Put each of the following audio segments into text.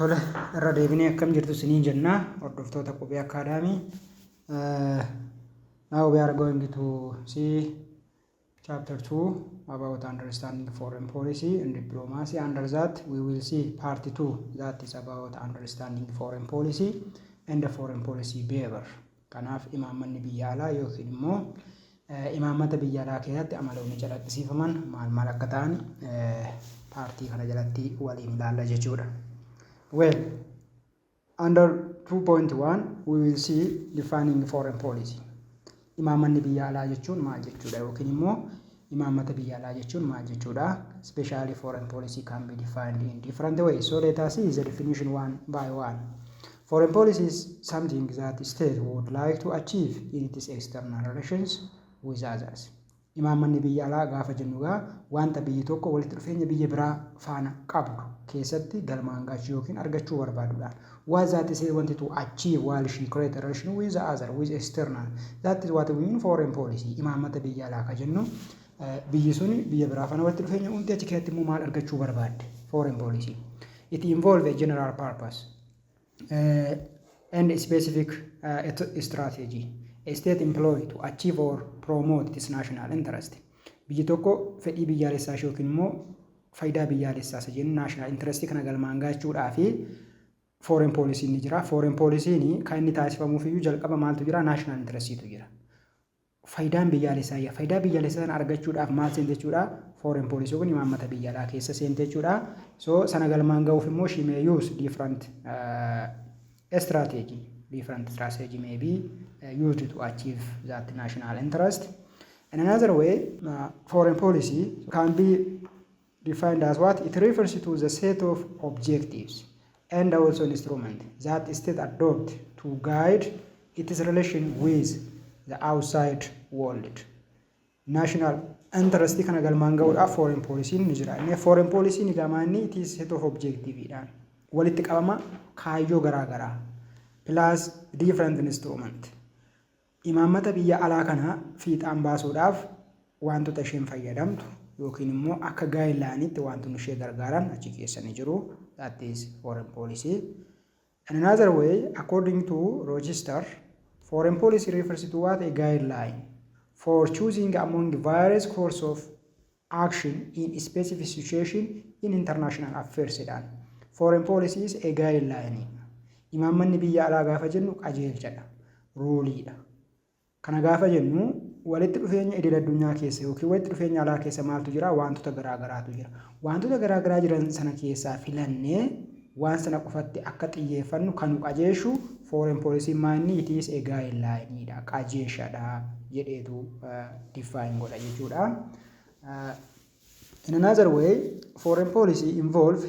Tole, irra deebinee akkam jirtu isiniin jenna, hordoftoota Qubee Academy. Now we are going to see chapter 2 about understanding foreign policy and diplomacy. Under that we will see part 2, that is about understanding foreign policy and the foreign policy behavior. Kanaaf imaammanni biyya alaa yookiin immoo imaammata biyya alaa keessatti amaloonni calaqqisiifaman maal maal akka ta'an part kana jalatti waliin ilaalla jechuudha. Well, under 2.1 we will see defining foreign policy. Imaammanni biyya alaa jechuun maal jechuudha yookiin immoo imaammata biyya alaa jechuun maal jechuudha? Especially foreign policy can be defined in different ways. So let us see the definition one by one. Foreign policy is something that state would like to achieve in its external relations with others. Imaammanni biyya alaa gaafa jennu egaa wanta biyyi tokko walitti dhufeenya biyya biraa faana qabdu keessatti galmaan gahuu yookiin argachuu barbaadudha. What that is wanted to achieve while she create a relation with the other, with external. That is what we mean foreign policy. Imaammata biyya alaa ka jennu biyyi suni biyya biraa faana walitti dhufeenya uumte, achi keessatti immoo maal argachuu barbaadde, foreign policy. It involve a general purpose and specific strategy a state employed to achieve or promote its national interest. Biyyi tokko fedhii biyyaalessaa ishee yookiin immoo faayidaa biyyaalessaa isa jennu, national interest kana galmaan gahuudhaa fi foreign policy ni jira. Foreign policy kan inni taasifamuuf iyyuu jalqaba maaltu jira? National interest jira. Faayidaan biyyaalessaa, faayidaa biyyaalessaa sana argachuudhaaf maal seente jechuudha? Foreign policy yookiin imaammata biyya alaa keessa seente jechuudha. So sana galmaan gahuuf immoo she may use different strategy. Different strategy may be used to achieve that national interest. In another way, foreign policy can be defined as what? It refers to the set of objectives and also instrument that state adopt to guide its relation with the outside world. National interest kana galmaan gahuudhaaf foreign policy ni jira. Inni foreign policy ni gama inni it is set of objective dhaan walitti qabama kaayyoo garaa garaa plus different instrument. Imaammata biyya alaa kana fiixaan baasuudhaaf wantoota isheen fayyadamtu yookiin immoo akka guidelineitti wantoonni ishee gargaaran achi keessa ni jiru. That is foreign policy. In another way, according to Rochester, foreign policy refers to what? A guideline for choosing among various course of action in a specific situation in international affairs jedhaan. Foreign policy is a guideline. Imaammanni biyya alaa gaafa jennu qajeelchadha. Ruleiidha. Kana gaafa jennu walitti dhufeenya idil addunyaa keessa yookiin walitti dhufeenya alaa keessa maaltu jira? Wantoota garaa garaatu jira. Wantoota garaa garaa jiran sana keessaa filannee waan sana qofatti akka xiyyeeffannu kan nu qajeeshu foreign policy maanni it is a guideline dha, qajeeshadha jedheetu define godha jechuudha. In another way, foreign policy involve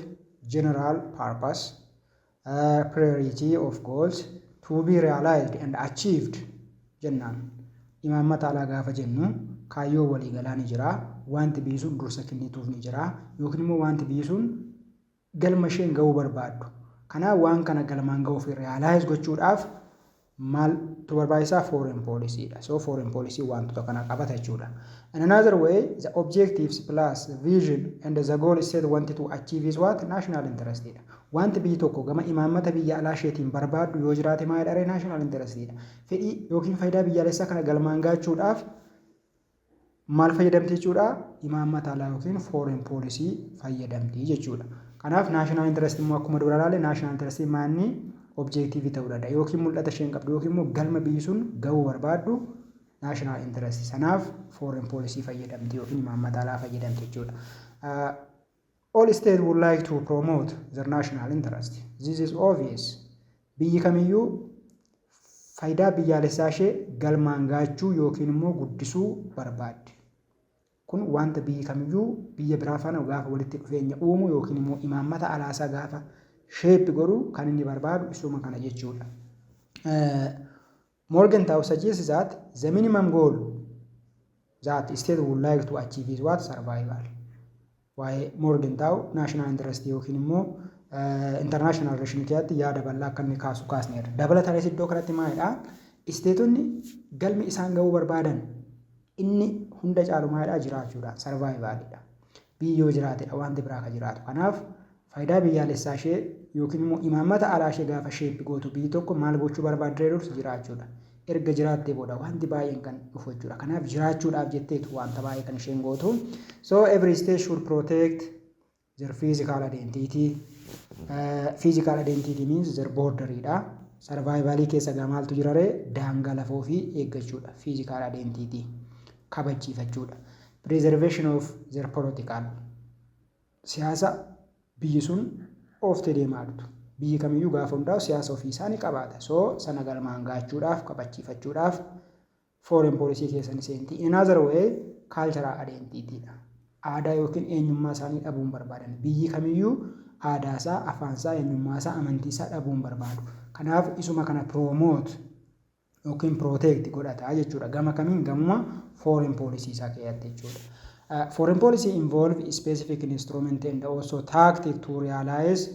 general purpose, priority of goals to be realized and achieved jennaan. Imaammata alaa gaafa jennu kaayyoo waliigalaa ni jira. Wanti biyyi sun dursa kennituuf ni jira. Yookiin immoo wanti biyyi sun galma isheen gahuu barbaaddu. Kanaaf waan kana galmaan gahuuf, realize gochuudhaaf maaltu barbaachisaa? Foreign policy dha. So foreign policy wantoota kana qabata jechuudha. In another way, the objectives plus the vision and the goal state wanted to achieve is what? National interest dha. Wanti biyyi tokko gama imaammata biyya alaa isheetiin barbaaddu yoo jiraate maal dha? National interest dha. Fedhii yookiin faayidaa biyyaalessaa kana galmaan gahuudhaaf maal fayyadamti jechuudha? Imaammata alaa yookiin foreign policy fayyadamti jechuudha. Kanaaf national interest immoo akkuma dura ilaalle, national interest maanni objective ta'uu danda'a yookiin mul'ata isheen qabdu yookiin immoo galma biyyi sun gahuu barbaaddu national interest sanaaf foreign policy fayyadamti yookiin imaammata alaa fayyadamti jechuudha. All states would like to promote their national interest. This is obvious. Biyyi kamiyyuu faayidaa biyyaalessaa ishee galmaan gaachuu yookiin immoo guddisuu barbaaddi. Kun wanta biyyi kamiyyuu biyya biraa faana gaafa walitti dhufeenya uumu yookiin immoo imaammata alaasaa gaafa shape godhu kan inni barbaadu isuma kana jechuudha. Morgenthau suggests that the minimum goal that state would like to achieve is what? Survival. Waa'ee Morgenthau national interest yookiin immoo international relation keessatti yaada bal'aa akka inni kaasu kaasneerra. Dabalataanis iddoo kanatti maalidhaa? Stateonni galmi isaan gahuu barbaadan inni hunda caalu maalidhaa? Jiraachuudha. Survivalidha. Biyyi yoo jiraatedha wanti biraa kan jiraatu. Kanaaf faayidaa biyyaalessaa ishee yookiin immoo imaammata alaa ishee gaafa shape gootu, biyyi tokko maal gochuu barbaaddee dursu? Jiraachuudha. Erga jiraattee booda wanti baay'een kan dhufu jechuudha. Kanaaf jiraachuudhaaf jetteetu wanta baay'ee kan isheen gootu. So every state should protect their physical identity. Physical identity means their border dha. Survivalii keessa gaa maaltu jira ree? Daangaa lafa ofii eeggachuudha. Physical identity kabachiifachuudha. Preservation of their political, siyaasa biyyi sun ooftee deemaa jirtu. Biyyi kamiyyuu gaafa hundaa'u siyaasa ofii isaa ni qabaata. So sana galmaan gaachuudhaaf, kabachiifachuudhaaf foreign policy keessa ni seenti. In other way, cultural identity dha. Aadaa yookiin eenyummaa isaanii dhabuu hin barbaadan. Biyyi kamiyyuu aadaa isaa, afaan isaa, eenyummaa isaa, amantii isaa dhabuu hin barbaadu. Kanaaf isuma kana promote yookiin protect godhata jechuudha. Gama kamiin? Gamuma foreign policy isaa keessatti jechuudha. Foreign policy involve specific instrument and also tactic to realize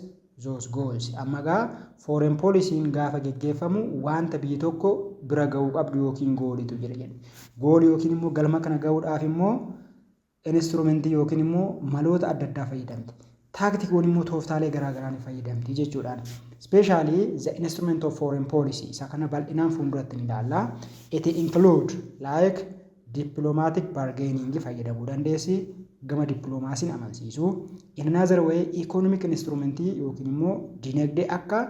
those goals. Amma gaa foreign policy'n gaafa geggeeffamu wanta biyyi tokko bira gahuu qabdu yookiin goalitu jira jedhe. Goalii yookiin immoo galma kana gahuudhaaf immoo instrumentii yookiin immoo maloota adda addaa fayyadamti. Tacticoon immoo tooftaalee garaa garaa ni fayyadamti jechuudhaan. Especially the instrument of foreign policy, isa kana bal'inaan fuulduratti ni ilaalla. It include like diplomatic bargaining fayyadamuu dandeessi. Gama dippiloomaasiin amansiisuu. In another way, economic instrumentii yookiin immoo dinagdee akka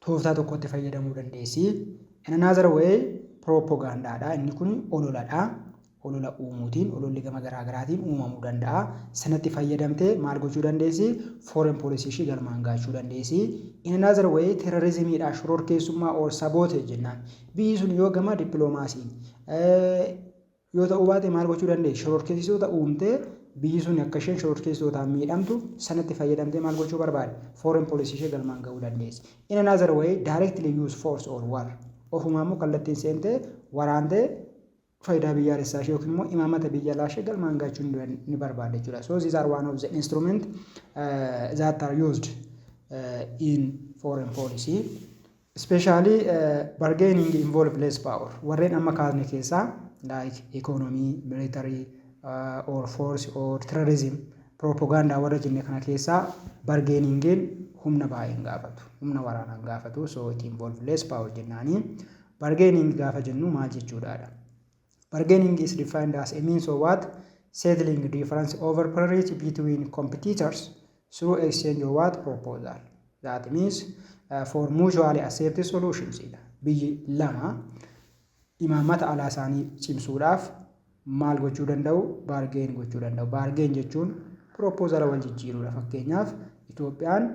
tooftaa tokkotti fayyadamuu dandeessi. In another way, propagaandaadha. Inni kun ololadha. Olola uumuutiin, ololli gama garaa garaatiin uumamuu danda'a. Sanatti fayyadamtee maal gochuu dandeessi? Foreign policy ishii galmaan gaachuu dandeessi. In another way, terrorismiidha, shororkeessummaa or sabotage jennaan. Biyyi sun yoo gama dippiloomaasiin yoo ta'uu baate maal gochuu dandeessi? Shororkeessitoota uumtee biyyi sun akka isheen shororkeessitootaan miidhamtu sanatti fayyadamtee maal gochuu barbaade? Foreign policy ishee galmaan gahuu dandeessi. In another way, directly use force or war. Ofumaa immoo kallattiin seentee waraantee faayidaa biyyaalessaa ishee yookiin immoo imaammata biyya alaa ishee galmaan gahachuu ni barbaada jechuudha. So these are one of the instrument that are used in foreign policy. Especially bargaining involve less power. Warreen amma kaasne keessaa like economy, military or force or terrorism, propaganda warra jenne kana keessaa bargainingiin humna baay'ee hin gaafatu. Humna waraanaa hin gaafatu. So it involve less power jennaanii. Bargaining gaafa jennu maal jechuudhaadha? Bargaining is defined as a means of what? Settling difference over priority between competitors through exchange of what? Proposal. That means for mutually accepted solutions. Biyyi lama imaammata alaa isaanii cimsuudhaaf maal gochuu danda'u? Bargain gochuu danda'u. Bargain jechuun proposala wal jijjiiruudha. Fakkeenyaaf, Itoophiyaan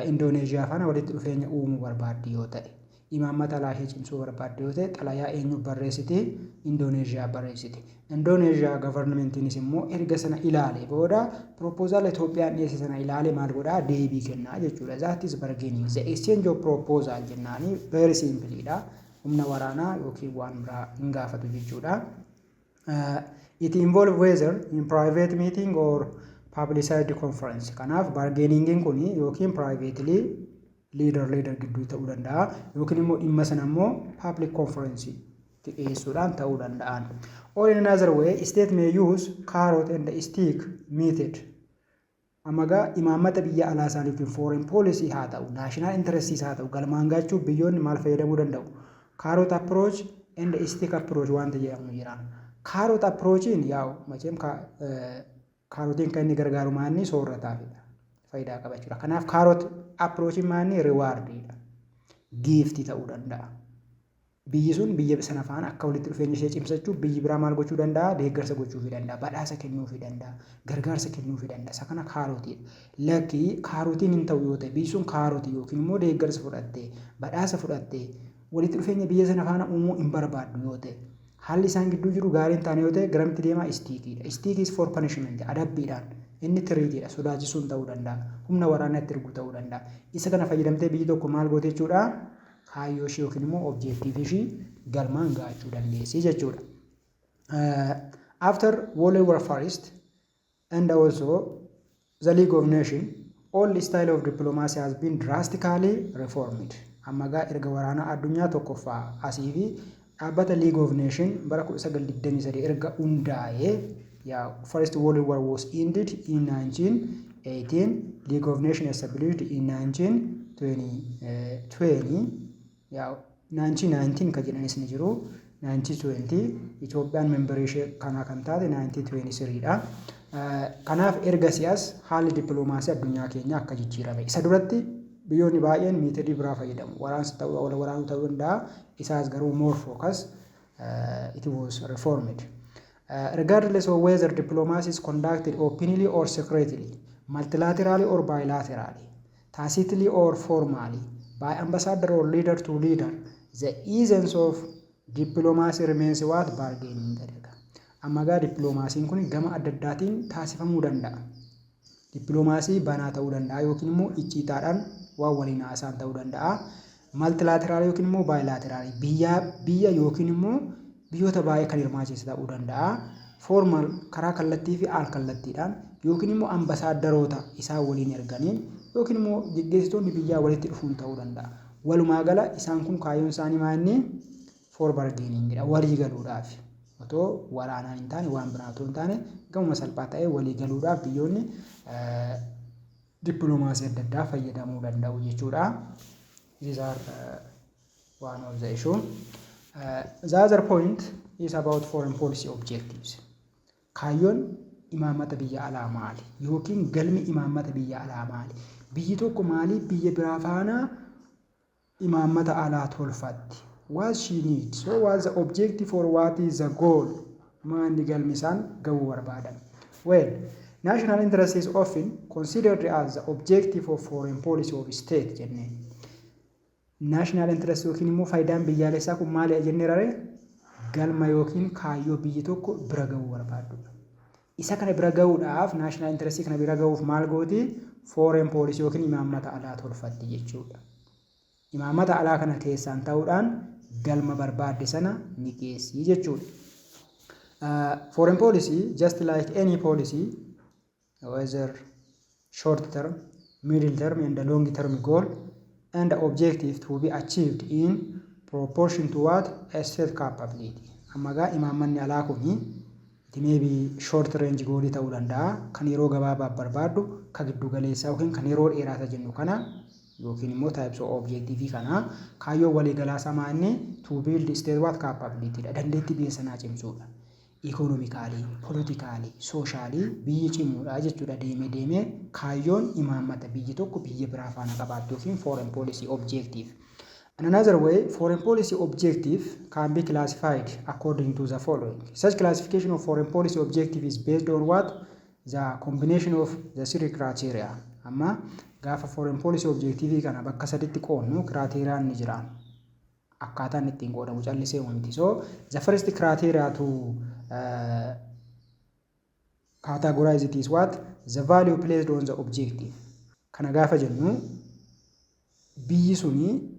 Indooneeziyaa faana walitti dhufeenya uumuu barbaaddi yoo ta'e, imaammata alaa ishee cimsuu barbaadde yoo ta'e, xalayaa eenyuuf barreessiti? Indooneeziyaa barreessiti. Indooneeziyaa governmentiinis immoo erga sana ilaale booda, proposala Itoophiyaan dhiyeesse sana ilaale maal godhaa? Deebii kennaa jechuudha. That is bargaining. The exchange of proposal jennaani, very simple dha. Humna waraanaa yookiin waan biraa hin gaafatu jechuudha. It involve whether in private meeting or publicized conference. Kanaaf bargainingiin kun yookiin privately leader leader gidduu ta'uu danda'a, yookiin immoo dhimma sana immoo public conference dhiyeessuudhaan ta'uu danda'an. Or in another way, state may use carrot and stick method. Amma gaa imaammata biyya alaa isaanii yookiin foreign policy haa ta'u, national interest haa ta'u, galmaan gaachuuf biyyoonni maal fayyadamuu danda'u? Carrot approach and stick approach wanta jedhamu jira. Carrot approachiin yaa'u macheem carrotiin kan inni gargaaru maanni soorataafidha. Faayidaa qaba jechuudha. Kanaaf carrot approachiin maanni rewardiidha. Giftii ta'uu danda'a. Biyyi sun biyya sana faana akka walitti dhufeenya ishee cimsachuuf biyyi biraa maal gochuu danda'a? Deeggarsa gochuufii danda'a. Badhaasa kennuufii danda'a. Gargaarsa kennuufii danda'a. Isa kana carrotiidha. Lakkii, carrotiin hin ta'u yoo ta'e, biyyi sun carrotii yookiin immoo deeggarsa fudhattee, badhaasa fudhattee walitti dhufeenya biyya sana faana uumuu hin barbaaddu yoo ta'e, haalli isaan gidduu jiru gaarii hin taane yoo ta'e, garamitti deemaa? Stickiidha. Stick is for punishment, adabbiidhaan. Inni threatiidha, sodaachisuun ta'uu danda'a. Humna waraanaa itti erguu ta'uu danda'a. Isa kana fayyadamtee biyyi tokko maal goote jechuudha? Kaayyoo ishee yookiin immoo objectiveii ishee galmaan gahachuu dandeessi jechuudha. After World War First and also the League of Nations, all style of diplomacy has been drastically reformed. Amma gaa erga waraana addunyaa tokkoffaa asii fi dhaabbata League of Nations bara 1923 erga hundaa'ee, yaa, First World War was ended in 1918. League of Nations established in 1920, yaa, 1919 kan jedhanis ni jiru. 1920 Itoophiyaan member ishee kanaa kan taate 1923 dha. Kanaaf erga si'as haalli dippiloomaasii addunyaa keenyaa akka jijjiirame. Isa duratti biyyoonni baay'een method biraa fayyadamu. Waraansa ta'uu, wal waraanuu ta'uu danda'a. Isaas garuu more focus it was reformed. Regardless of whether diplomacy is conducted openly or secretly, multilaterally or bilaterally, tacitly or formally, by ambassador or leader to leader, the essence of diplomacy remains what? Bargaining jedha. Amma gaa dippiloomaasiin kun gama adda addaatiin taasifamuu danda'a. Dippiloomaasii banaa ta'uu danda'a yookiin immoo icciitaadhaan waan waliin haasa'an ta'uu danda'a. Multilateral yookiin immoo bilateral, biyya biyya yookiin immoo biyyoota baay'ee kan hirmaachise ta'uu danda'a. Formal, karaa kallattii fi al kallattiidhaan, yookiin immoo ambasaaddaroota isaan waliin erganiin, yookiin immoo geggeessitoonni biyyaa walitti dhufuun ta'uu danda'a. Walumaa gala isaan kun kaayyoon isaanii maa inni? For bargainingidha, walii galuudhaaf. Otoo waraanaan hin taane, waan biraa otoo hin taane, gamuma salphaa ta'ee walii galuudhaaf biyyoonni dippiloomaasii adda addaa fayyadamuu danda'u jechuudha. These are one of the issue. The other point is about foreign policy objectives. Kaayyoon imaammata biyya alaa maali? Yookiin galmi imaammata biyya alaa maali? Biyyi tokko maaliif biyya biraa faana imaammata alaa tolfatti? What she needs? So what's the objective or what is the goal? Maanni galmi isaan gahuu barbaadan? Well, national interest is often considered as the objective of foreign policy of state jennee. National interest yookiin immoo faayidaan biyyaalessaa kun maali jennee raree? Galma yookiin kaayyoo biyyi tokko bira gahuu barbaaddudha. Isa kana bira gahuudhaaf, national interest kana bira gahuuf maal gooti? Foreign policy yookiin imaammata alaa tolfatti jechuudha. Imaammata alaa kana keessaan ta'uudhaan galma barbaadde sana ni geessi jechuudha. Foreign policy, just like any policy, whether short term, middle term and long term goal and objective to be achieved in proportion to what? A state capability. Amma gaa imaammanni alaa kuni it may be short range goalii ta'uu danda'a, kan yeroo gabaabaaf barbaaddu, kan giddu galeessaa yookiin kan yeroo dheeraa jennu kana, yookiin immoo types of objective kana. Kaayyoo waliigalaa samaa inni to build state what? Capability dha. Dandeettii biyya sanaa cimsuudha. Economically, politically, socially biyyi cimuudha jechuudha deemee deemee kaayyoon imaammata biyyi tokko biyya biraa faana qabaattu yookiin foreign policy objective. In another way, foreign policy objective can be classified according to the following. Such classification of foreign policy objective is based on what? The combination of the three criteria. Amma gaafa foreign policy objective kana bakka saditti qoodnu criteriaan ni jira. Akkaataan ittiin qoodamu callisee miti. So the first criteria to categorize it is what? The value placed on the objective. Kana gaafa jennu biyyi suni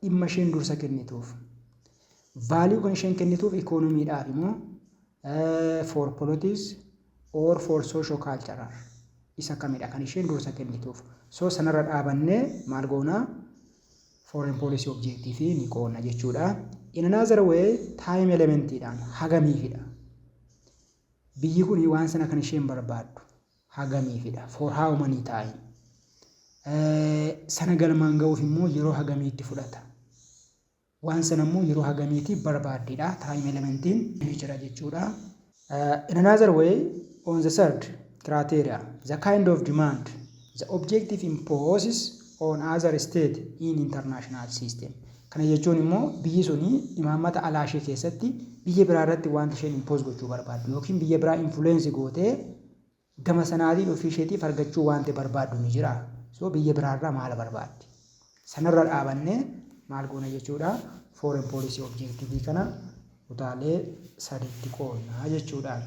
dhimma isheen dursa kennituuf, value kan isheen kennituuf, ikoonomiidhaaf immoo, for politics or for socio cultural, isa kamidha kan isheen dursa kennituuf? So sanarra dhaabannee maal goonaa? Foreign policy objective ni qoonna jechuudha. In another way, time elementiidhaan hagamiifidha? Biyyi kun waan sana kan isheen barbaaddu hagamiifidha? For how many time? Sana galmaan ga'uuf immoo yeroo hagamiitti fudhata? Waan sana immoo yeroo hagamiitti barbaaddidha? Time elementiin ni jira jechuudha. In another way, on the third criteria, the kind of demand the objective imposes on other state in international system. Kana jechuun immoo biyyi suni imaammata alaa ishee keessatti biyya biraa irratti wanta isheen impose gochuu barbaaddu yookiin biyya biraa influence gootee gama sanaatiin ofii isheetiif argachuu wanti barbaaddu ni jira. So biyya biraarraa maal barbaaddi? Sanarra dhaabannee maal goona jechuudha? Foreign policy objective kana kutaalee sadiitti qoodna jechuudha.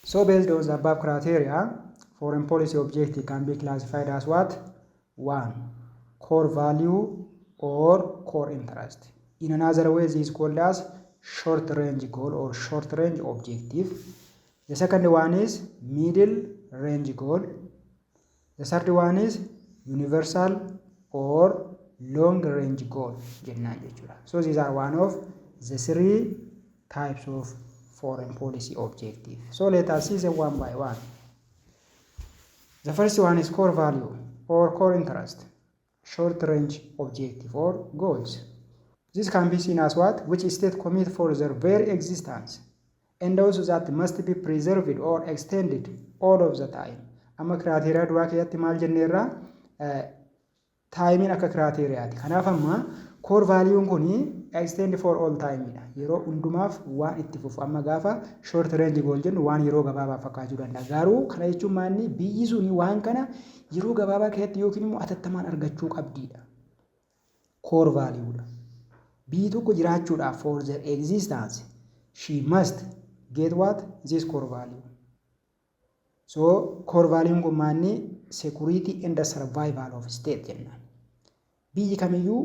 So based on the above criteria, foreign policy objective can be classified as what? One, core value or core interest. In another way, this is called as short range goal or short range objective. The second one is middle range goal. The third one is universal or long range goal jennaan jechuudha. So these are one of the three types of foreign policy objective. So let us see them one by one. The first one is core value or core interest, short range objective or goals. This can be seen as what? Which state commit for their very existence and also that must be preserved or extended all of the time. Amma criteria duraa keessatti maal jenneerra? Timeiin akka criteriaati. Kanaaf amma core valueun kun extend for all timeidha. Yeroo hundumaaf waan itti fufu. Amma gaafa short range goal jennu waan yeroo gabaabaa fakkaachuu danda'a. Garuu kana jechuun maanni biyyi suni waan kana yeroo gabaabaa keessatti yookiin immoo atattamaan argachuu qabdiidha. Core valueudha. Biyyi tokko jiraachuudhaaf, for their existence, she must get what? This core value. So core valueun kun maanni security and the survival of state jennaan. Biyyi kamiyyuu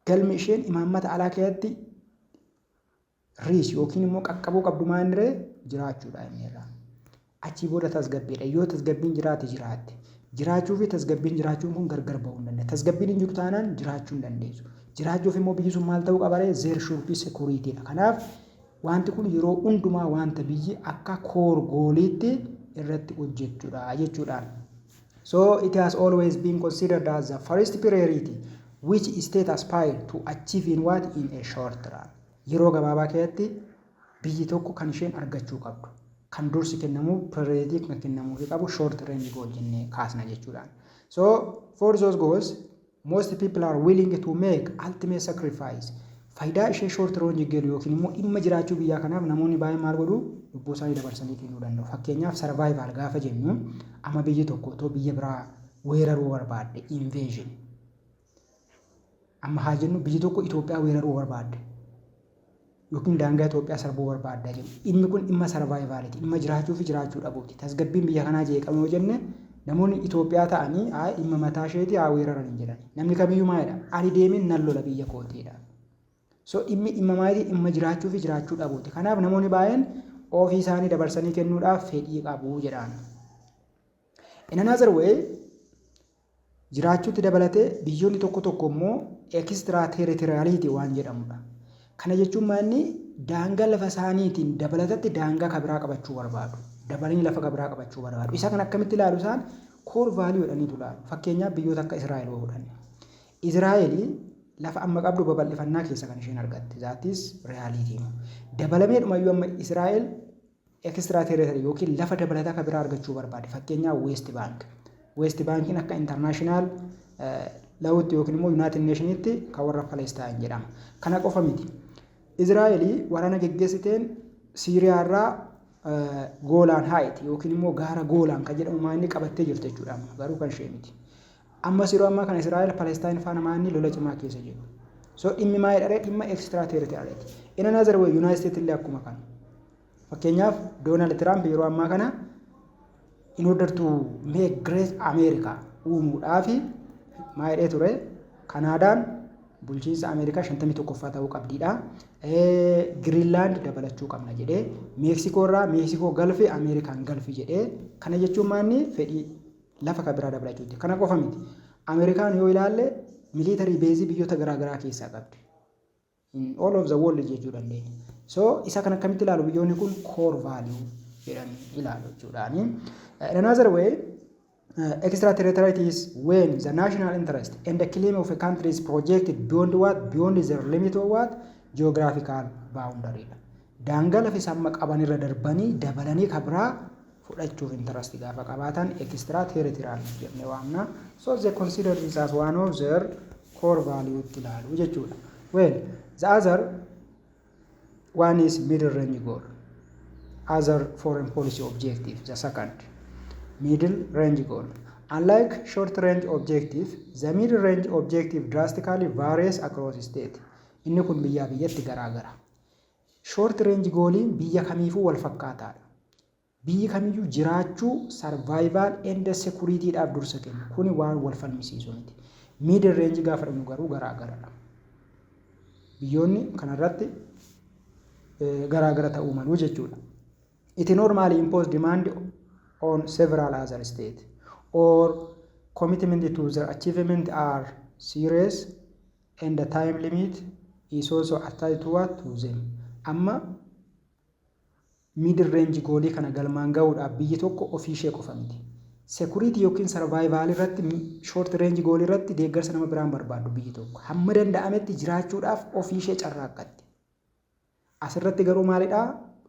galmi isheen imaammata alaa keessatti reach yookiin immoo qaqqabuu qabdu maaniree jiraachuudha inni irraa. Achii booda tasgabbiidha. Yoo tasgabbiin jiraate jiraatte. Jiraachuu fi tasgabbiin jiraachuun kun gargar bahuu hin danda'a. Tasgabbiin hin jiru taanaan jiraachuu hin dandeessu. Jiraachuuf immoo biyyi sun maal ta'uu qaba ree? There should be security dha. Kanaaf wanti kun yeroo hundumaa wanta biyyi akka core goaliitti irratti hojjechuudha jechuudhaan. So it has always been considered as the first priority which state aspire to achieve in what? In a short run. Yeroo gabaabaa keessatti biyyi tokko kan isheen argachuu qabdu, kan dursi kennamuu, priority kan kennamuufii qabu short range goal jennee kaasna jechuudhaan. So for those goals, most people are willing to make ultimate sacrifice. Faayidaa ishee short range goal yookiin immoo dhimma jiraachuu biyyaa kanaaf namoonni baay'een maal godhu? Lubbuu isaanii dabarsanii kennuu danda'u. Fakkeenyaaf, survival gaafa jennu, amma biyyi tokko otoo biyya biraa weeraruu barbaadde, invasion. Amma haa jennu biyyi tokko Itoophiyaa weeraruu barbaadde yookiin daangaa Itoophiyaa sarbuu barbaadda jennu. Dhimmi kun dhimma survivaliiti. Dhimma jiraachuu fi jiraachuu dhabuuti. Tasgabbiin biyya kanaa jeeqame yoo jenne, namoonni Itoophiyaa ta'anii haa dhimma mataa isheetii haa weeraran hin jedhan. Namni kamiyyuu maalidha? Ani deemeen nan lola biyya kootiidha. So dhimmi dhimma maaliiti? Dhimma jiraachuu fi jiraachuu dhabuuti. Kanaaf namoonni baay'een ofii isaanii dabarsanii kennuudhaaf fedhii qabu jedhaan. In another way, jiraachuutti dabalatee biyyoonni tokko tokko immoo extra territoriality waan jedhamudha. Kana jechuun maanni daangaa lafa isaaniitiin dabalatatti daangaa kabiraa qabachuu barbaadu. Dabalanii lafa kabiraa qabachuu barbaadu. Isa kana akkamitti ilaalu isaan? Core value jedhaniitu ilaalu. Fakkeenyaaf, biyyoota akka Israa'el yoo fudhanne. Israa'el lafa amma qabdu babal'ifannaa keessa kan isheen argatte. That is reality. Dabalamee dhumayyuu amma Israa'el extra territory yookiin lafa dabalataa kan biraa argachuu barbaade. Fakkeenyaaf, West Bank. West Bankiin akka international lawutti yookiin immoo United Nationitti kan warra Palestine jedhama. Kana qofa miti. Israa'el waraana geggeessiteen Siiriyaa irraa Golan Height yookiin immoo gaara Goolaan kan jedhamu maanni qabattee jirti jechuudha amma garuu kan ishee miti. Ammas yeroo ammaa kana Israa'el Palestine faana maanni lola cimaa keessa jiru. So dhimmi maalidha ree? Dhimma extra territoriality. In another way, United States illee akkuma kana. Fakkeenyaaf, Donald Trump yeroo ammaa kana in order to make great America uumuudhaaf maal jedhee ture? Kanaadaan bulchiinsa Ameerikaa 51ffaa ta'uu qabdiidha. Giriinlaand dabalachuu qabna jedhee, Meeksikoo irraa Meeksikoo Gulf, Ameerikaan Gulf jedhee. Kana jechuun maanni fedhii lafa kan biraa dabalachuuti. Kana qofa miti. Ameerikaan yoo ilaalle military base biyyoota garaa garaa keessaa qabdi. In all of the world jechuu dandeenya. So isa kan akkamitti ilaalu biyyoonni kun? Core value jedhanii ilaalu jechuudhaani. In another way, extraterritoriality is when the national interest and the claim of a country is projected beyond what? Beyond the limit of what? Geographical boundary dha. Daangaa lafa isaan qaban irra darbanii dabalanii kan biraa fudhachuuf interest gaafa qabaatan extraterritorial jennee waamna. So they consider this as one of their core value itti ilaalu jechuudha. Well, the other one is middle range goal. Other foreign policy objective, the second. Middle range goal. Unlike short range objective, the middle range objective drastically varies across state. Inni kun biyyaa biyyatti garaagara. Short range goaliin biyya kamiifuu wal fakkaataadha. Biyyi kamiyyuu jiraachuu, survival and securityidhaaf dursa kennu. Kuni waan wal falmisiisu miti. Middle range gaafa dhufnu garuu garaagaradha. Biyyoonni kanarratti garaagara ta'uu malu jechuudha. It normally impose demand on several other states or commitment to their achievement are serious and the time limit is also attached to what? To them. Amma Middle range goalii kana galmaan gahuudhaaf biyyi tokko ofii ishee qofa miti. Security yookiin survival irratti, short range goalii irratti deeggarsa nama biraan barbaaddu biyyi tokko. Hamma danda'ametti jiraachuudhaaf ofii ishee carraaqqatti. Asirratti garuu maalidhaa?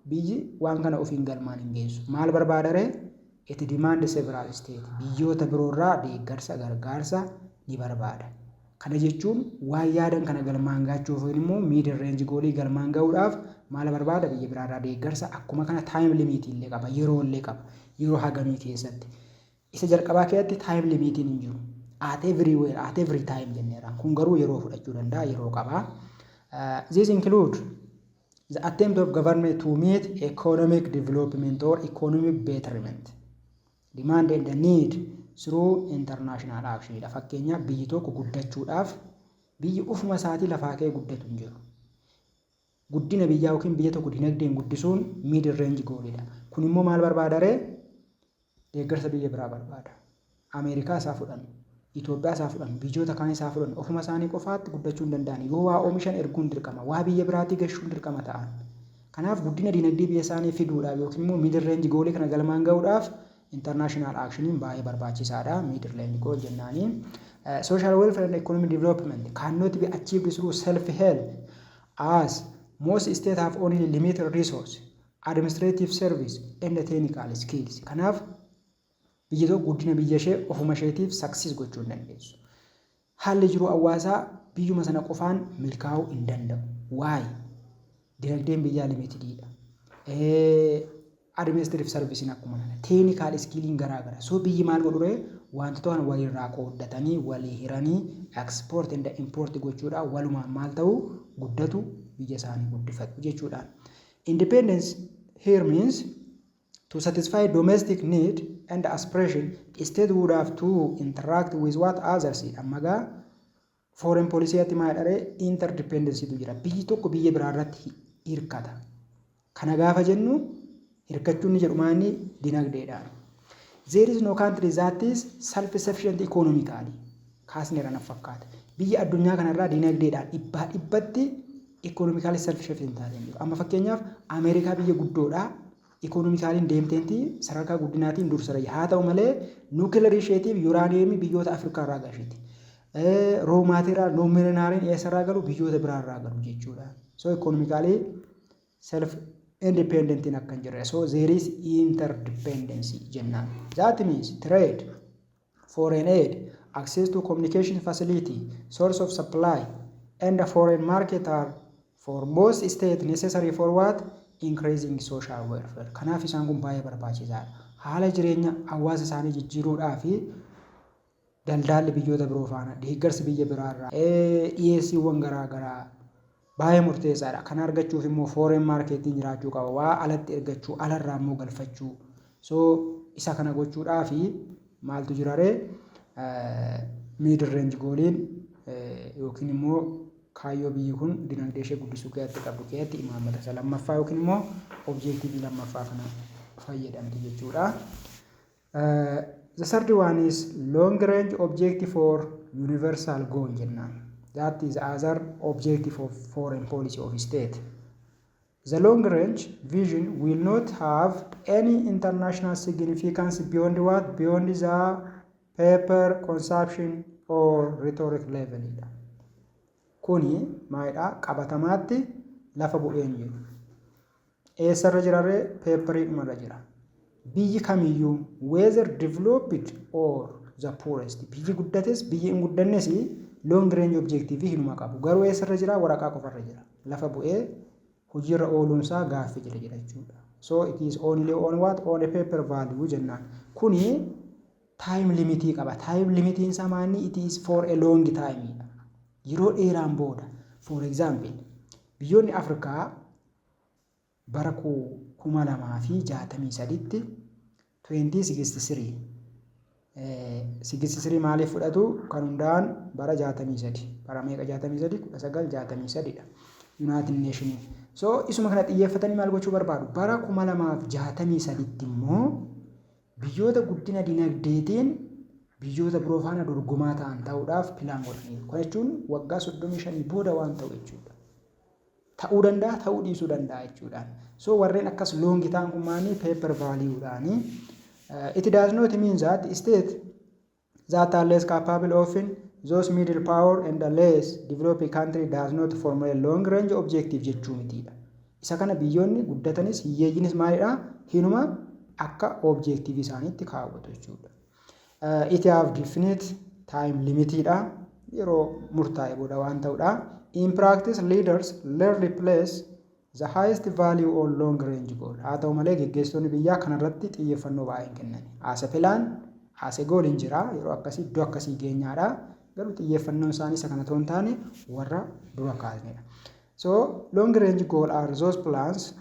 Biyyi waan kana ofiin galmaan hin geessu. Maal barbaada ree? It demand several state. Biyyoota biroorraa deeggarsa, gargaarsa ni barbaada. Kana jechuun waan yaadan kana galmaan gaachuuf yookiin immoo middle range goalii galmaan gahuudhaaf maal barbaada? Biyya biraarraa deeggarsa. Akkuma kana time limitii illee qaba, yeroo illee qaba. Yeroo hagamii keessatti. Isa jalqabaa keessatti time limitiin hin jiru. At everywhere, at every time jenneera. Kun garuu yeroo fudhachuu danda'a, yeroo qaba. This include the attempt of government to meet economic development or economic betterment demand and the need through international action dha. Fakkeenyaaf, biyyi tokko guddachuudhaaf, biyyi ofuma isaatii lafaa ka'ee guddatu hin jiru. Guddina biyyaa yookiin biyya tokko dinagdeen guddisuun middle range goalidha. Kun immoo maal barbaada ree? Deeggarsa biyya biraa barbaada. Ameerikaa isaa fudhannu, Itoophiyaa isaa fudhannu, biyyoota kaan isaa fudhannu, ofuma isaanii qofaatti guddachuu hin danda'an. Yoo waa oomishan erguun dirqama, waa biyya biraatii gashuun dirqama ta'an. Kanaaf guddina dinagdee biyya isaanii fiduudhaaf yookiin immoo middle range goalii kana galmaan gahuudhaaf international actioniin baay'ee barbaachisaadha. Middle range goal jennaanii. Social welfare and economic development cannot be achieved through self-help, as most states have only limited resource, administrative service and technical skills. Kanaaf biyyi tokko guddina biyya ishee ofuma isheetiif success gochuu hin dandeessu. Haalli jiruu hawaasaa biyyuma sana qofaan milkaa'uu hin danda'u. Waa'ee dinagdeen biyyaa limitediidha. Administrative serviceiin akkuma kana. Technical skilliin garaa gara. So biyyi maal godhu ree? Wantoota kana walirraa qooddatanii, walii hiranii, export and import gochuudhaan walumaan maal ta'u, guddatu, biyya isaanii guddifatu jechuudha. Independence here means to satisfy domestic need and aspiration, state would have to interact with what others. Amma gaa foreign policy atti maal dharee? Interdependency tu jira. Biyyi tokko biyya biraa irratti hirkata. Kana gaafa jennu, hirkachuun ni jedhu maanni dinagdeedhaan. There is no country that is self-sufficient economically. Kaasneera na fakkaata. Biyya addunyaa kanarraa dinagdeedhaan dhibbaa dhibbatti economically self-sufficient taate hin jiru. Amma fakkeenyaaf Ameerikaa biyya guddoodha. Economicallyn deemteenti sadarkaa guddinaatiin dursa. Haa ta'u malee nuclearii isheetiif uraniumii biyyoota Afrikaa irraa galchiti. Raw material non-mineraliin eessarraa galu? Biyyoota biraarraa galu jechuudha. So economically self independentiin akka hin jirre. So there is interdependency jennaan. That means trade, foreign aid, access to communication facility, source of supply, and the foreign market are for most state necessary for what? Increasing social welfare. Kanaaf isaan kun baay'ee barbaachisaadha. Haala jireenya hawaasa isaanii jijjiiruudhaa fi daldaalli biyyoota biroo faana, deeggarsi biyya biraarraa, dhiyeessiiwwan garaa garaa baay'ee murteessaadha. Kana argachuuf immoo foreign marketiin jiraachuu qaba. Waa alatti ergachuu, alarraa immoo galfachuu. So isa kana gochuudhaa fi maaltu jira ree? Middle range goaliin yookiin immoo kaayyoo biyyi kun dinagdee ishee guddisuu keessatti qabdu keessatti imaammata isa lammaffaa yookiin immoo objectiveii lammaffaa kana fayyadamti jechuudha. The third one is long range objective for universal goal jennaan. That is other objective of foreign policy of state. The long range vision will not have any international significance beyond what? Beyond the paper consumption or rhetoric level. Kuni maalidha? Qabatamaatti lafa bu'ee hin jiru. Eessarra jirarree? Paperiidhumarra jira. Biyyi kamiyyuu, whether developed or the poorest, biyyi guddates biyyi hin guddannes, long range objective hinuma qabu. Garuu eessarra jira? Waraqaa qofarra jira. Lafa bu'ee hojiirra ooluunsaa gaaffii jira jechuudha. So it is only on what? On a paper value jennaan. Kuni time limitii qaba. Time limitiin isaa maanni? It is for a long time. Yeroo dheeraan booda. For example, biyyoonni Afrikaa bara 2063tti, 2063, 63 maaliif fudhatu? Kan hundaa'an bara 63, bara meeqa? 63, 1963 dha. United Nation. So isuma kana xiyyeeffatanii maal gochuu barbaadu? Bara 2063tti immoo biyyoota guddina dinagdeetiin biyyoota biroo faana dorgomaa ta'an ta'uudhaaf plan godhaniiru. Kana jechuun waggaa 35 booda waan ta'u jechuudha. Ta'uu danda'a, ta'uu dhiisuu danda'a jechuudhaan. So warreen akkas long ta'an kun maali? Paper value'dhaani. It does not mean that state that are less capable, often those middle power and the less developed country, does not formulate long range objective jechuu mitiidha. Isa kana biyyoonni guddatanis hiyyeeyyiinis maalidha? Hinuma akka objective isaaniitti kaawwatu jechuudha. It have definite time limitidha. Yeroo murtaa'e booda waan ta'udha. In practice, leaders rarely place the highest value on long range goal. Haa ta'u malee, geggeessitoonni biyyaa kanarratti xiyyeeffannoo baay'ee hin kennan. As a plan, as a goal hin jira. Yeroo akkasii iddoo akkasii geenyaadha. Garuu xiyyeeffannoon isaanii isa kana otoo hin taane warra dura kaasnedha. So long range goal are those plans,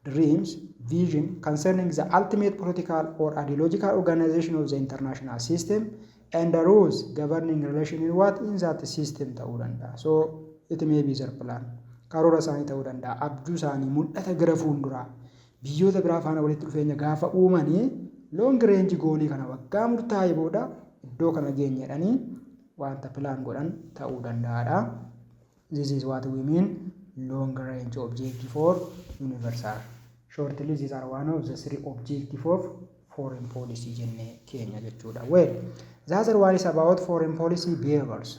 dreams, vision concerning the ultimate political or ideological organization of the international system and the rules governing relation in what in that system ta'uu danda'a. So it may be their plan. Karoora isaanii ta'uu danda'a. Abjuu isaanii, mul'ata gara fuulduraa biyyoota biraa faana walitti dhufeenya gaafa uumanii long range goalii kana waggaa murtaa'e booda iddoo kana geenya jedhanii wanta plan godhan ta'uu danda'aadha. This is what we mean long range objective for universal. Shortly, these are one of the three objective of foreign policy jennee keenya jechuudha. Well, the other one is about foreign policy behaviors.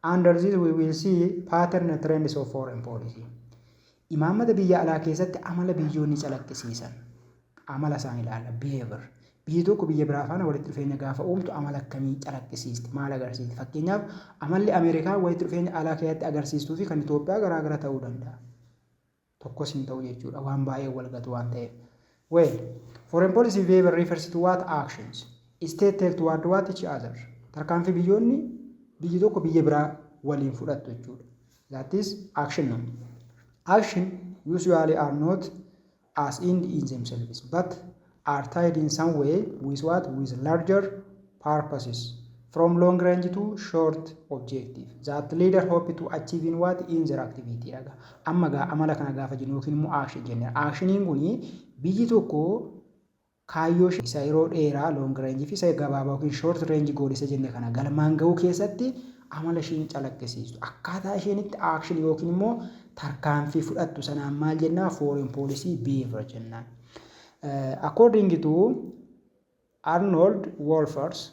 Under this, we will see pattern and trends of foreign policy. Imaammata biyya alaa keessatti amala biyyoonni calaqqisiisan, amala isaan ilaalla, behavior. Biyyi tokko biyya biraa faana walitti dhufeenya gaafa uumtu amala akkamii calaqqisiisti? Maal agarsiisti? Fakkeenyaaf, amalli Ameerikaa walitti dhufeenya alaa keessatti agarsiistuu fi kan Itoophiyaa garaagara ta'uu danda'a. Tokkos hin ta'u jechuudha, waan baay'ee wal gatu waan ta'eef. Well, foreign policy behavior refers to what actions state take toward what each other. Tarkaanfii biyyoonni, biyyi tokko biyya biraa waliin fudhattu jechuudha. That is action. No. Action usually are not as end in themselves, but are tied in some way with what? With larger purposes, from long range to short objective that leader hope to achieve in what? In their activity dhaga. Amma gaa amala kana gaafa jennu yookiin immoo action jenna. Actioniin kuni biyyi tokko kaayyoo isa yeroo dheeraa long range fi isa gabaabaa yookiin short range goal isa jenne kana galmaan gahuu keessatti amala isheen calaqqisiistu, akkaataa isheen itti action yookiin immoo tarkaanfii fudhattu sanaan maal jennaa? Foreign policy behavior jennaan. According to Arnold Wolfers,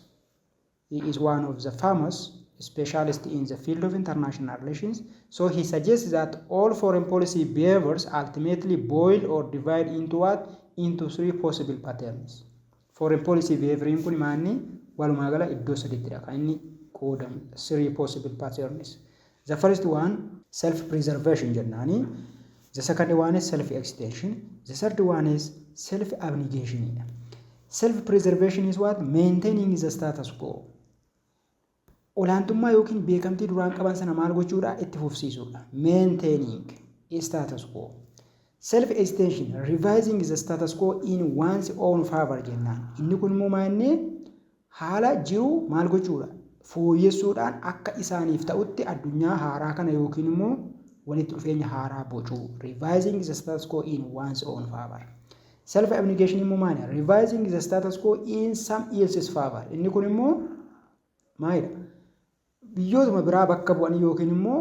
he is one of the famous specialists in the field of international relations. So he suggests that all foreign policy behaviors ultimately boil or divide into what? Into three possible patterns. Foreign policy behavior kun maanni walumaa gala iddoo sadiittidha kan inni qoodamu, three possible patterns. The first one, self-preservation jennaani. The second one is self-extension. The third one is self-abnegation. Self-preservation is what? Maintaining the status quo. Olaantummaa yookiin beekamtii duraan qaban sana maal gochuudha? Itti fufsiisuudha. Maintaining status quo. Self-extension, revising the status quo in one's own favor jennaan. Inni kun immoo maal, haala jiru maal gochuudha? Fooyyessuudhaan akka isaaniif ta'utti addunyaa haaraa kana yookiin immoo walitti dhufeenya haaraa bocuu. Revising the status quo in one's own favor. Self abnegation immoo maali? Revising the status quo in some else's favor. Inni kun immoo maalidha? Biyyootuma biraa bakka bu'anii yookiin immoo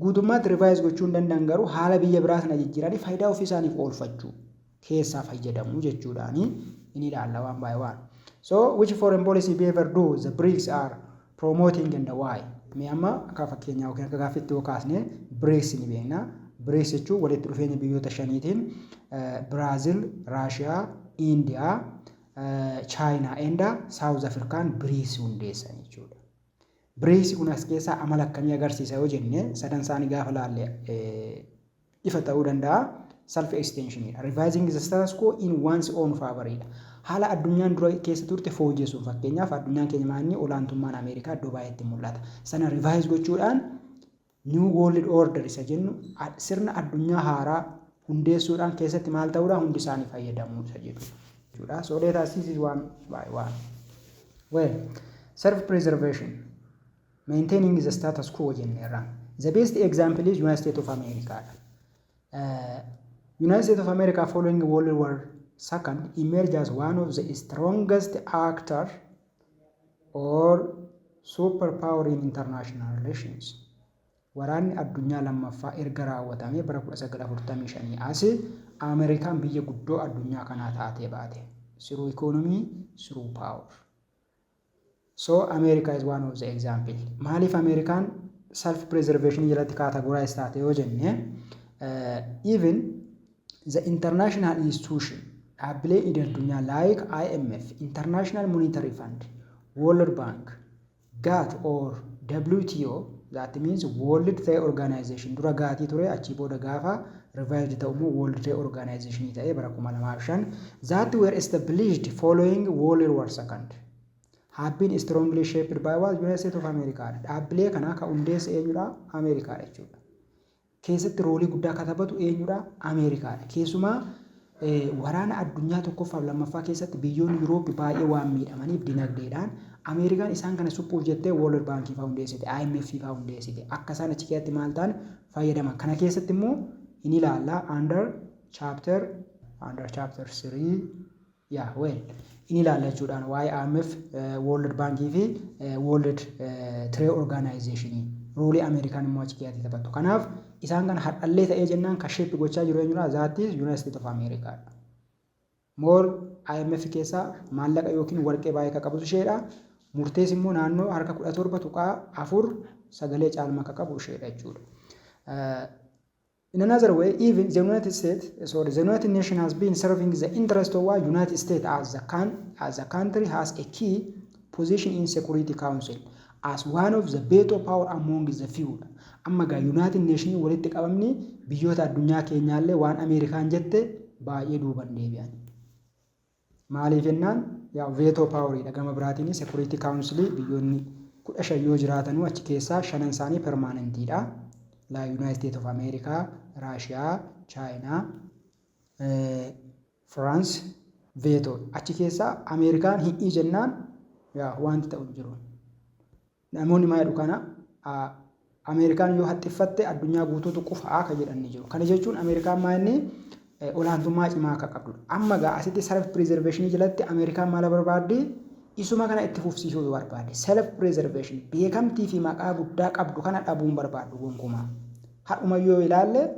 guutummaatti revise gochuu hin danda'an, garuu haala biyya biraa sana jijjiiranii faayidaa ofii isaaniif oolfachuu keessaa fayyadamuu jechuudhaani inni ilaalla waan baay'ee waan. So which foreign policy behavior do the BRICS are promoting and why? Mee amma akka fakkeenyaa yookiin akka gaaffiitti yoo kaasne, BRICS ni beekna. BRICS jechuun walitti dhufeenya biyyoota shaniitiin Biraazil, Raashiyaa, Indiyaa, Chaayinaa and South Afrikaan BRICS hundeessan jechuudha. BRICS kun as keessaa amala akkamii agarsiisa yoo jenne, sadan isaanii gaafa laalle ifa ta'uu danda'a. Self extension, revising the status quo in one's own favor dha. Haala addunyaan dura keessa turte fooyyessuun, fakkeenyaaf, addunyaan keenya maanni olaantummaan Ameerikaa iddoo baay'eetti mul'ata. Sana revise gochuudhaan new world order isa jennu, sirna addunyaa haaraa hundeessuudhaan keessatti maal ta'uudha, hundi isaanii fayyadamuu isa jedhu jechuudha. So let us see one by one. Well, self preservation, maintaining the status quo jenneerra. The best example is United States of America. United States of America, following World War II, emerged as one of the strongest actor or superpower in international relations. Waraanni addunyaa lammaffaa erga raawwatamee bara 1945 as Ameerikaan biyya guddoo addunyaa kanaa taatee baate. Through economy, through power. So America is one of the example. Maaliif Ameerikaan self preservation jalatti categorize taate yoo jenne, even the international institution, dhaabbilee idil addunyaa like IMF, International Monetary Fund, World Bank, GATT or WTO, that means World Trade Organization, dura GATT ture, achii booda gaafa revised ta'u immoo World Trade Organization ta'ee bara 2005, that were established following World War Second have been strongly shaped by what? United States of America. Dhaabbilee kana ka hundeesse eenyudha? Ameerikaadha jechuudha. Keessatti roolii guddaa ka taphatu eenyudha? Ameerikaadha. Keessumaa waraana addunyaa tokkoffaa fi lammaffaa keessatti biyyoonni Yuurooppii baay'ee waan miidhamaniif dinagdeedhaan, Ameerikaan isaan kana suphuuf jettee World Bank fa'aa hundeessite, IMF fa'aa hundeessite. Akka isaan achi keessatti maal ta'an fayyadaman. Kana keessatti immoo hin ilaalla under chapter 3, yeah, well, in ilaalla jechuudhaan waa'ee IMF, World Bank fi World Trade Organization, roolii Ameerikaan immoo achi keessatti taphattu. Kanaaf isaan kana hadhallee ta'ee jennaan kan shape gochaa jiru eenyudha? That is United States of America. More IMF keessaa maallaqa yookiin warqee baay'ee kan qabatu isheedha. Murtees immoo naannoo harka 17.4 sagalee caalmaa kan qabu isheedha jechuudha. In another way, even the United States, sorry, the United Nations has been serving the interest of what? United States as the country has a key position in Security Council as one of the veto power among the few. Amma gaa United Nations walitti qabamni biyyoota addunyaa keenyaallee waan Ameerikaan jette baay'ee duuban deebi'an. Maaliif jennaan, yaa veto poweriidha. Gama biraatiin Security Council biyyoonni 15 yoo jiraatanuu achi keessaa shanan isaanii permanentiidha. La United States of America, Russia, China, France, veto. Achi keessaa Ameerikaan hin jennaan yaa wanti ta'u hin jiru. Namoonni maal jedhu kana, Ameerikaan yoo haxxiffatte addunyaa guutuutu qufaa ka jedhan ni jiru. Kana jechuun Ameerikaan maa inni olaantummaa cimaa akka qabdudha. Amma gaa asitti self preservation jalatti Ameerikaan maal barbaaddi? Isuma kana itti fufsiisuu barbaadde. Self preservation, beekamtii fi maqaa guddaa qabdu kana dhabuun barbaaddu gonkumaa. Har'uma yoo ilaalle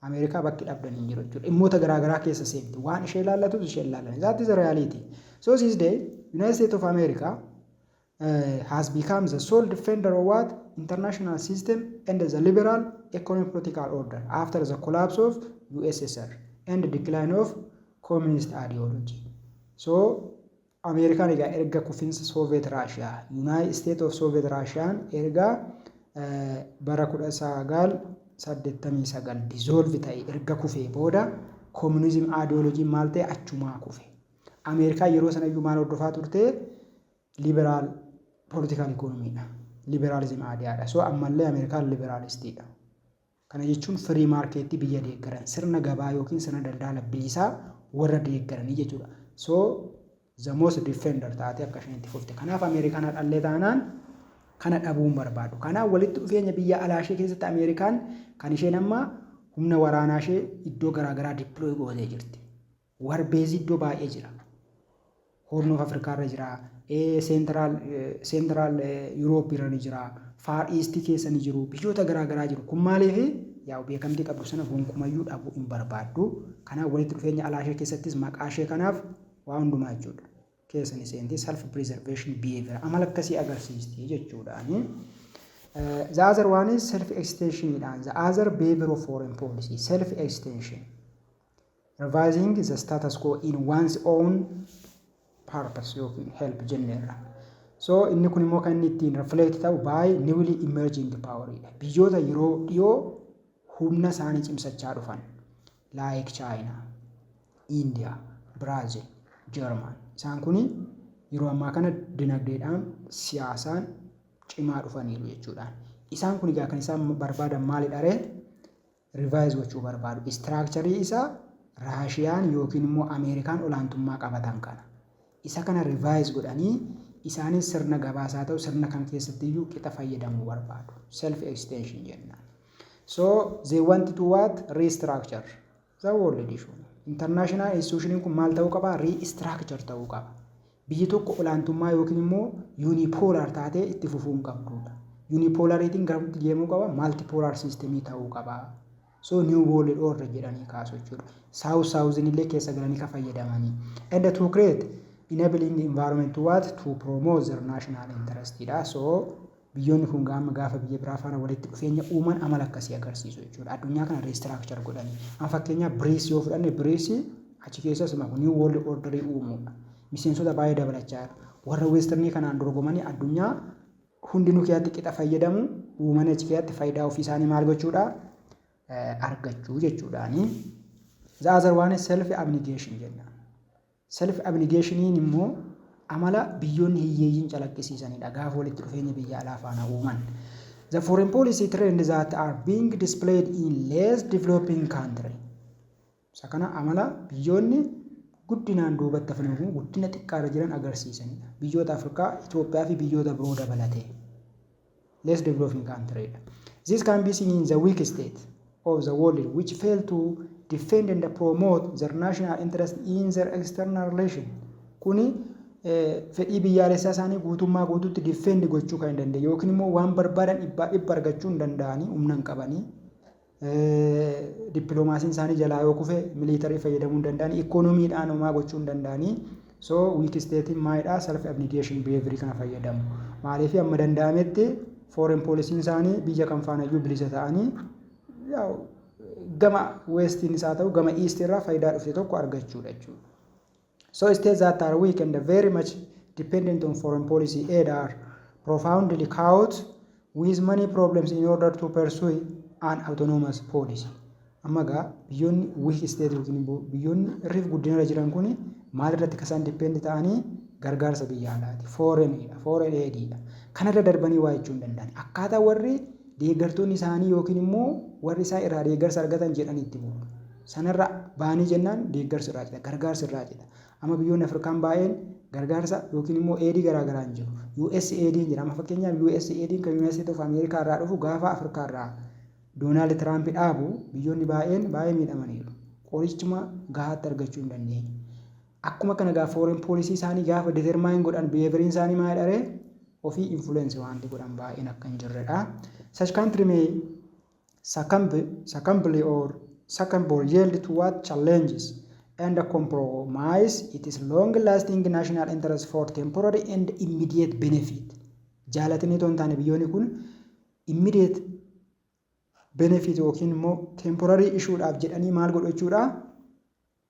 Ameerikaa bakki dhabdan hin jiru jechuudha. Dhimmoota garaagaraa keessa seenti. Waan ishee ilaallatus ishee ilaallan. That is the reality. So this day United States of America has become the sole defender of what? International system and the liberal economic political order after the collapse of USSR and the decline of communist ideology. So Ameerikaan egaa erga kufiinsa Soviet Russia, United States of Soviet Russiaan erga bara 1989 dissolve ta'e, erga kufee booda communism ideology maal ta'e? Achumaa kufe. Ameerikaan yeroo sanayyuu maal hordofaa turte? Liberal political economyidha. Liberalism ideadha. So ammallee Ameerikaan liberalistiidha. Kana jechuun free marketii biyya deeggaran, sirna gabaa yookiin sirna daldala bilisaa warra deeggaranii jechuudha. So the most defender taatee akka isheen itti fufte. Kanaaf Ameerikaan hadhallee taanaan kana dhabuun barbaadu. Kanaaf walitti dhufeenya biyya alaa ishee keessatti Ameerikaan kan isheen amma humna waraanaa ishee iddoo garaagaraa deploy gootee jirti. War baseii iddoo baay'ee jira. Horn of Africa irra jira. Central Europe irra ni jira. Far East keessa ni jiru. Biyyoota garaagaraa jiru. Kun maaliif? Yaa beekamtii qabdu sana gonkumayyuu dhabuu hin barbaaddu. Kanaaf walitti dhufeenya alaa ishee keessattis maqaa ishee kanaaf waa hundumaa jechuudha. Keessa ni seenti, self preservation behavior amala akkasii agarsiisti jechuudhaani. The other one is self extension dhaan, the other behavior of foreign policy, self extension, revising the status quo in one's own purpose yookiin help jenneerra. So inni kun immoo kan inni ittiin reflect ta'u by newly emerging power dha. Biyyoota yeroo dhiyoo humna isaanii cimsachaa dhufan like China, India, Brazil, German. Isaan kun yeroo ammaa kana dinagdeedhaan siyaasaan cimaa dhufaniiru jechuudha. Isaan kun egaa kan isaan barbaadan maalidha ree? Revise gochuu barbaadu. Structureii isaa Raashiyaan yookiin immoo Ameerikaan olaantummaa qabatan kana. Isa kana revise godhanii isaanis sirna gabaasaa ta'u sirna kam keessatti iyyuu qixa fayyadamuu barbaadu. Self extension jennaan. So they want to what? Restructure the world issue. International institution kun maal ta'uu qaba? Restructure ta'uu qaba. Biyyi tokko olaantummaa yookiin immoo unipolar taatee itti fufuu hin qabdudha. Unipolaritiin garamitti deemuu qaba? Multipolar systemii ta'uu qaba. So new world order jedhanii kaasu jechuudha. South Southin illee keessa galanii kan fayyadamanii. And to create enabling environment to what? To promote their national interest dha. So biyyoonni kun gaafa gaafa biyya biraa faana walitti dhufeenya uuman amala akkasii agarsiisu jechuudha. Addunyaa kana restructure godhanii. Amma fakkeenyaaf BRICS yoo fudhanne, BRICS achi keessas new world orderii uumuudha. Miseensota baay'ee dabalachaa jira. Warra westernii kanaan dorgomanii addunyaa hundinuu keessatti qixa fayyadamu uumanii achi keessatti faayidaa ofii isaanii maal gochuudha? Argachuu jechuudhaani. The other one is self abnegation jenna. Self abnegationiin immoo amala biyyoonni hiyyeeyyiin calaqqisiisanidha gaafa walitti dhufeenya biyya alaa faana uuman. The foreign policy trends that are being displayed in less developing country. Isa kana amala biyyoonni guddinaan duubatti hafan yookiin guddina xiqqaarra jiran agarsiisanidha. Biyyoota Afrikaa, Itoophiyaa fi biyyoota biroo dabalatee. Less developing country. This can be seen in the weak state of the world which fail to defend and promote their national interest in their external relation. Kuni fedhii biyyaalessaa isaanii guutummaa guutuutti defend gochuu kan hin dandeenye yookiin immoo waan barbaadan dhibbaa dhibba argachuu hin danda'anii, humna hin qabanii. Dippiloomaasiin isaanii jalaa yoo kufe military fayyadamuu hin danda'anii, ikoonomiidhaan homaa gochuu hin danda'anii. So weak statein maalidhaa? Self abnegation behavior kana fayyadamu. Maaliif? Amma danda'ametti foreign policy isaanii biyya kam faanayyuu bilisa ta'anii gama westiin isaa ta'u gama east irraa faayidaa dhufte tokko argachuudha jechuudha. So states that are weak and very much dependent on foreign policy aid are profoundly caught with many problems in order to pursue an autonomous policy. Amma egaa biyyoonni weak state yookiin immoo biyyoonni irriif guddinarra jiran kun maal irratti kan isaan depend ta'anii? Gargaarsa biyya alaati. Foreignidha. Foreign aididha. Kanarra darbanii waa jechuu hin danda'an. Akkaataa warri deeggartoonni isaanii yookiin immoo warri isaan irraa deeggarsa argatan jedhan itti bulu. Sanarra baanii jennaan deeggarsi irraa cita, gargaarsi irraa cita. Amma biyyoonni Afrikaan baay'een gargaarsa yookiin immoo aidii garaa garaa hin jiru. USAID jira. Amma fakkeenyaaf USAID kan United States of America irraa dhufu gaafa Afrikaa irraa Doonaald Tiraamp dhaabu biyyoonni baay'een baay'ee miidhamaniiru. Qorichuma gahaatti argachuu hin dandeenye. Akkuma kana gaafa foreign policy isaanii gaafa determine godhan behavioriin isaanii maal dharee ofii influence wanti godhan baay'een akka hin jirredha. Such country may succumb or yield to what challenges and compromise its long lasting national interest for temporary and immediate benefit. Jaalatanii otoo hin taane biyyoonni kun immediate benefit yookiin immoo temporary issuedhaaf jedhanii maal godhu jechuudha?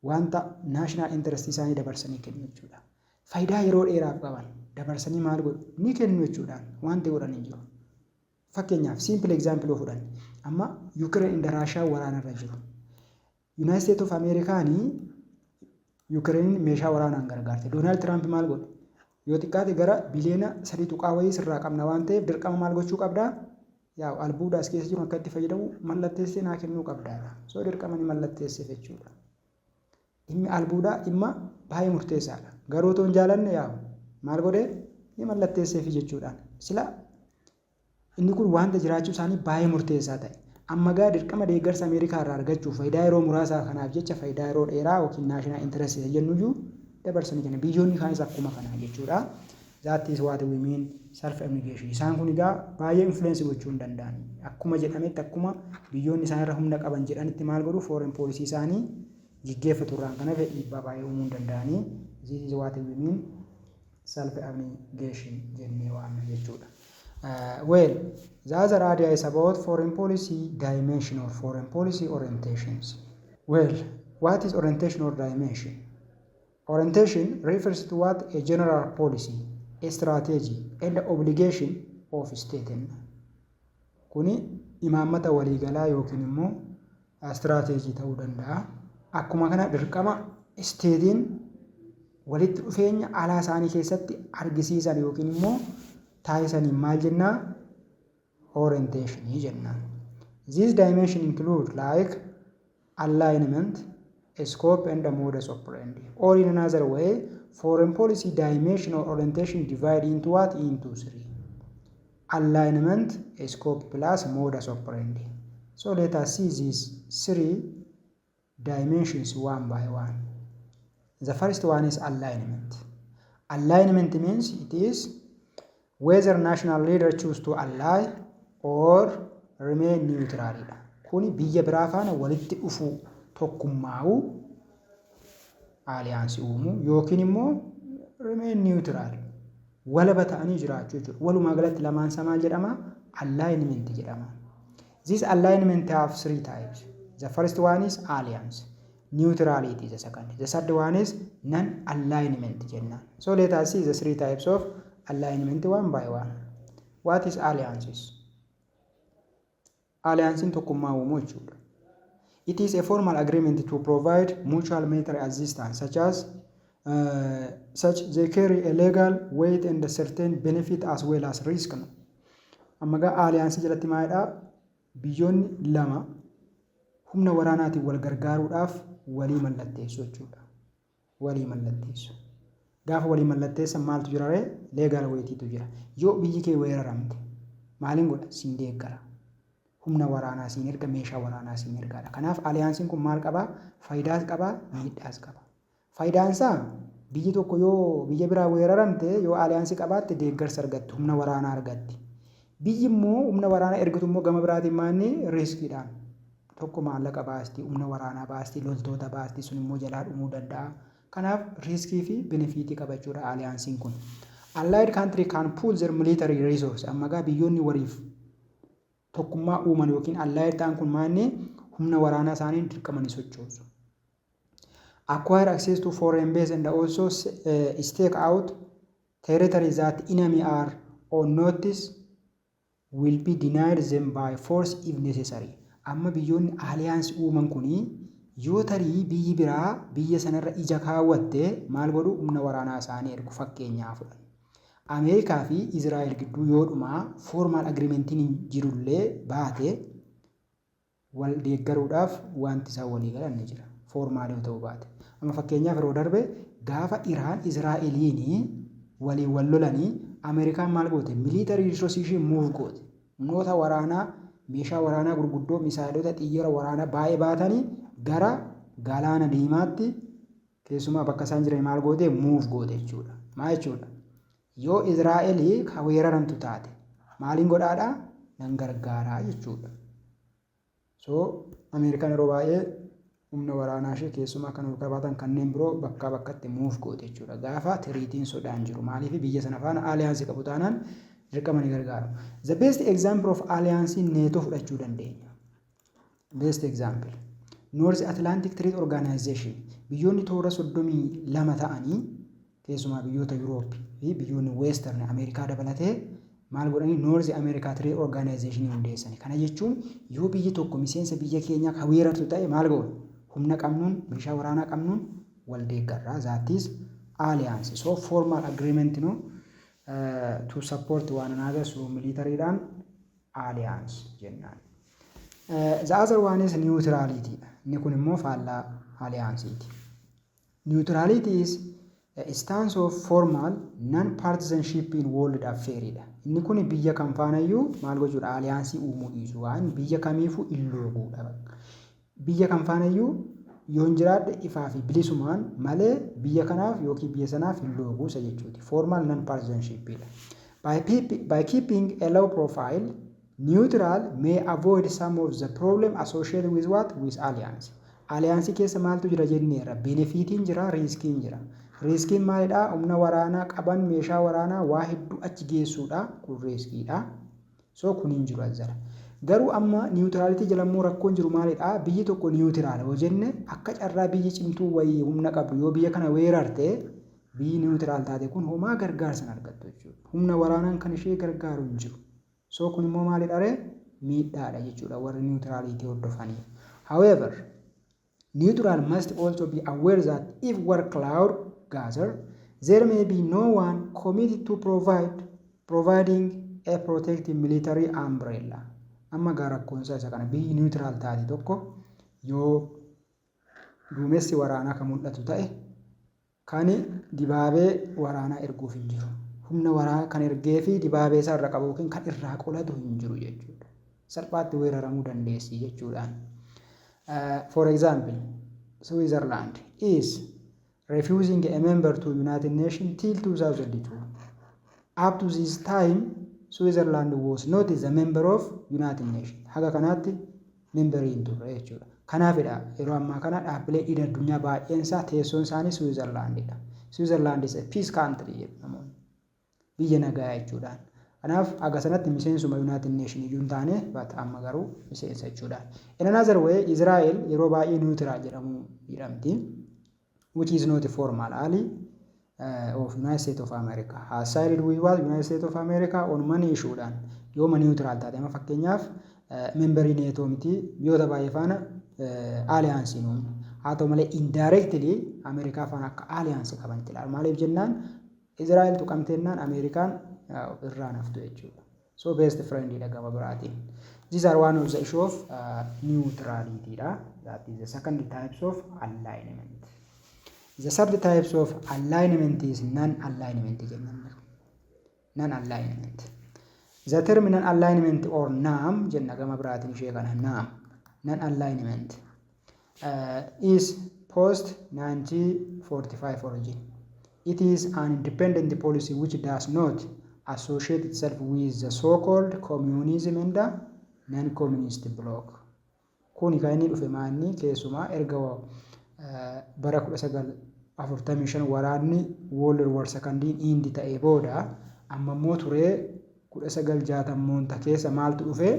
Wanta national interest isaanii dabarsanii kennu jechuudha. Faayidaa yeroo dheeraaf qaban dabarsanii maal godhu? Ni kennu jechuudhaan wanti godhan hin jiru. Fakkeenyaaf, simple example yoo fudhanne, amma Ukraine and Russia waraanarra jiru. United States of Americaanii Ukraine meeshaa waraanaan gargaarte. Doonaald Tiraamp maal godhe? Yoo xiqqaate gara biliyoona 3 tuqaa wayii sirraa qabna waan ta'eef dirqama maal gochuu qabdaa? Yaa albuuda as keessa jiru akka itti fayyadamu mallatteessee naa kennuu qabdaadha. So dirqama ni mallatteesseef jechuudha. Dhimmi albuudaa dhimma baay'ee murteessaadha. Garuu otoo hin jaalanne yaa'u maal godhee ni mallatteesseefi jechuudhaan. Sila inni kun wanta jiraachuu isaanii baay'ee murteessaa ta'e. Amma gaa dirqama deeggarsa Ameerikaa irraa argachuuf faayidaa yeroo muraasaa kanaaf jecha faayidaa yeroo dheeraa yookiin national interest jennuyyuu dabarsanii kenna. Biyyoonni kaanis akkuma kanaa jechuudha. That is what we mean self abnegation. Isaan kun egaa baay'ee influence gochuu hin danda'an. Akkuma jedhametti, akkuma biyyoonni isaan irra humna qaban jedhanitti maal godhu? Foreign policy isaanii gaggeeffatu irraan kan hafe dhiibbaa baay'ee uumuu hin danda'anii. This is what we mean self abnegation jennee waamna jechuudha. Well, the other idea is about foreign policy dimension or foreign policy orientations. Well, what is orientation or dimension? Orientation refers to what? A general policy, a strategy, and obligation of state. Kuni imaammata waliigalaa yookiin immoo strategy ta'uu danda'a. Akkuma kana dirqama stateiin walitti dhufeenya alaa isaanii keessatti argisiisan yookiin immoo taasisaniin maal jennaa? Orientation jennaan. This dimension include like alignment, scope and the modus operandi. Or in another way, foreign policy dimension or orientation divide into what? Into three. Alignment, scope plus modus operandi. So let us see these three dimensions one by one. The first one is alignment. Alignment means it is Whether national leader choose to ally or remain neutral dha. Kuni biyya biraa faana walitti dhufuu, tokkummaa'uu, alliance uumuu yookiin immoo remain neutral, walaba ta'anii jiraachuu jechuudha. Walumaa galatti lamaan isaa maal jedhama? Alignment jedhama. This alignment have three types. The first one is alliance. Neutrality is the second. The third one is non-alignment jennaan. So let us see the three types of alignment one by one. What is alliances? Allianceiin tokkummaa uumuu jechuudha. It is a formal agreement to provide mutual military assistance such they carry a legal weight and a certain benefit as well as risk. Amma gaa alliance jalatti maalidhaa? Biyyoonni lama humna waraanaatiin wal gargaaruudhaaf walii mallatteessu jechuudha. Walii mallatteessu. Gaafa walii mallatteessan maaltu jira ree? Legal weightiitu jira. Yoo biyyi kee weeraramte maaliin godha? Siin deeggara. Humna waraanaa siin erga, meeshaa waraanaa siin ergaadha. Kanaaf allianceiin kun maal qabaa? Faayidaas qabaa, miidhaas qaba. Faayidaan isaa biyyi tokko yoo biyya biraa weeraramte, yoo alliance qabaatte deeggarsa argatti, humna waraanaa argatti. Biyyi immoo humna waraanaa ergitu immoo gama biraatiin maanni riskiidhaan tokko maallaqa baasti, humna waraanaa baasti, loltoota baasti, sun immoo jalaa dhumuu danda'a. Kanaaf risk fi benefit qabachuudha allianceiin kun. Allied country can pool their military resource. Amma gaa biyyoonni waliif tokkummaa uuman yookiin allied ta'an kun maanni humna waraanaa isaanii dirqama ni sochoosu. Acquire access to foreign base and also stake out territory that enemy are on notice will be denied them by force if necessary. Amma biyyoonni alliance uuman kunii yoo tarii biyyi biraa biyya sanarra ija kaawwatte maal godhu? Humna waraanaa isaanii ergu. Fakkeenyaa fudhan. Ameerikaa fi Izraa'el gidduu yoo dhumaa formal agreementiin jirullee baate, wal deeggaruudhaaf wanti isaan walii galan ni jira. Formal yoo ta'uu baate. Amma fakkeenyaaf yeroo darbe gaafa Iraan Izraa'eliin waliin wal lolanii, Ameerikaan maal goote? Military resource ishee move goote. Humnoota waraanaa, meeshaa waraanaa gurguddoo, misaayilota, xiyyaara waraanaa baay'ee baatanii gara Galaana Diimaatti, keessumaa bakka isaan jiran maal goote? Move goote jechuudha. Maal jechuudha? Yoo Izraa'elii ka weeraramtu taate maaliin godhaadhaa? Nan gargaaraa jechuudha. So Ameerikaan yeroo baay'ee humna waraanaa ishee keessumaa kan ol qabaatan kanneen biroo bakkaa bakkatti move goote jechuudha. Gaafa threatiin sodaan jiru, maaliif biyya sana faana alliance qabu taanaan dirqama ni gargaaru. The best example of alliance NATO fudhachuu dandeenya. Best example. North Atlantic Treaty Organization, biyyoonni toora 32 ta'anii, keessumaa biyyoota Yuuroop fi biyyoonni Western Ameerikaa dabalatee, maal godhanii? North America Treaty Organization hundeessani. Kana jechuun yoo biyyi tokko miseensa biyya keenyaa kan weerartu ta'e maal godhu? Humna qabnuun, meeshaa waraanaa qabnuun wal deeggarra. That is alliance. So formal agreement no to support one another through militaryidhaan alliance jennaan. The other one is neutrality. Inni kun immoo faallaa allianceiti. Neutrality is a stance of formal non-partisanship in world affair dha. Inni kun biyya kam faanayyuu maal gochuudha? Alliance uumuu dhiisu, waan biyya kamiifuu hin looguudha. Biyya kam faanayyuu yoon jiraadhe ifaa fi bilisumaan malee biyya kanaaf yookiin biyya sanaaf hin looguu isa jechuuti. Formal non-partisanship dha. By keeping a low profile, neutral may avoid some of the problem associated with what? With alliance. Alliance keessa maaltu jira jenneerra? Benefitiin jira, riskiin jira. Riskiin maalidhaa? Humna waraanaa qaban, meeshaa waraanaa waa hedduu achi geessuudha. Kun riskiidha. So kun hin jiru as jala. Garuu amma neutrality jala immoo rakkoon jiru maalidhaa? Biyyi tokko neutral yoo jenne, akka carraa biyyi cimtuu wayii humna qabdu yoo biyya kana weerarte, biyyi neutral taate kun homaa gargaarsa hin argattu jechuudha. Humna waraanaan kan ishee gargaaru hin jiru. So kun immoo maalidha ree? Miidhaadha jechuudha warri neutrality hordofaniif. However, neutral must also be aware that if war cloud gather, there may be no one committed to providing a protective military umbrella. Amma gaa rakkoonsaa isa kana. Biyyi neutral taate tokko yoo duumessi waraanaa kan mul'atu ta'e, kan dibaabee waraanaa erguuf hin jiru. Humna waraanaa kan ergee fi dibaabee isaa irra qabu yookiin kan irraa qolatu hin jiru jechuudha. Salphaatti weeraramuu dandeessi jechuudhaan. For example, Switzerland is refusing a member to United Nations till 2002. Up to this time, Switzerland was not the member of United Nations. Haga kanaatti memberii hin turre jechuudha. Kanaafidha yeroo ammaa kana dhaabbilee idil addunyaa baay'een isaa teessoon isaanii Switzerlandidha. Switzerland is a peace country jedhu namoonni. Biyya nagaa jechuudhaan. Kanaaf haga sanatti miseensuma United Nation iyyuu hin taane, but amma garuu miseensa jechuudha. In another way, Israel yeroo baay'ee neutral jedhamu jedhamti. Which is not a formal ally of United States of America. Has sided with what? United States of America on many issuedhaan. Yooma neutral taate, amma fakkeenyaaf memberii NATO miti, biyyoota baay'ee faana allianceii hin uumne. Haa ta'u malee, indirectly Ameerikaa faana akka allianceii qabanitti ilaalu. Maaliif jennaan, Israa'el tuqamteennaan Ameerikaan irraa naftu jechuudha. So best friend dha gama biraatiin. These are one of the issue of neutrality dha. That is the second types of alignment. The third types of alignment is non-alignment jennaan. Non-alignment. The term non-alignment or NAM jenna gama biraatiin ishee kana NAM. Non-alignment is post 1945 origin. It is an independent policy which does not associate itself with the so-called communism and the non-communist bloc. Kuni kan inni dhufe maanni keessumaa erga bara 1945 waraanni World War Secondiin end ta'ee booda, amma immoo turee 1960moota keessa maaltu dhufe?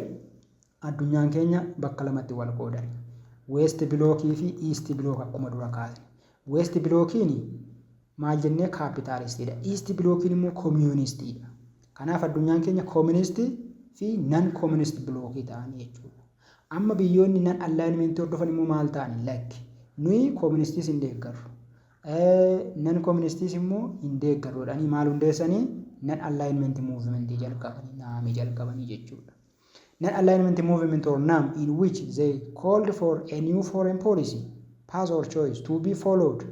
Addunyaan keenya bakka lamatti wal qoodan. West Blocii fi East Bloc akkuma dura kaasne. West Blociin maal jennee? Capitalistiidha. East Blociin immoo communistiidha. Kanaaf addunyaan keenya communistii fi non communist blocii ta'anii jechuudha. Amma biyyoonni non alignmentii hordofan immoo maal ta'ani? Lakki, nuyi communistiis hin deeggarru. Non communistiis immoo hin deeggarru jedhanii maal hundeessanii? Non alignment movementii jalqabanii, NAMii jalqabanii jechuudha. Non alignment movement or NAM, in which they called for a new foreign policy path or choice to be followed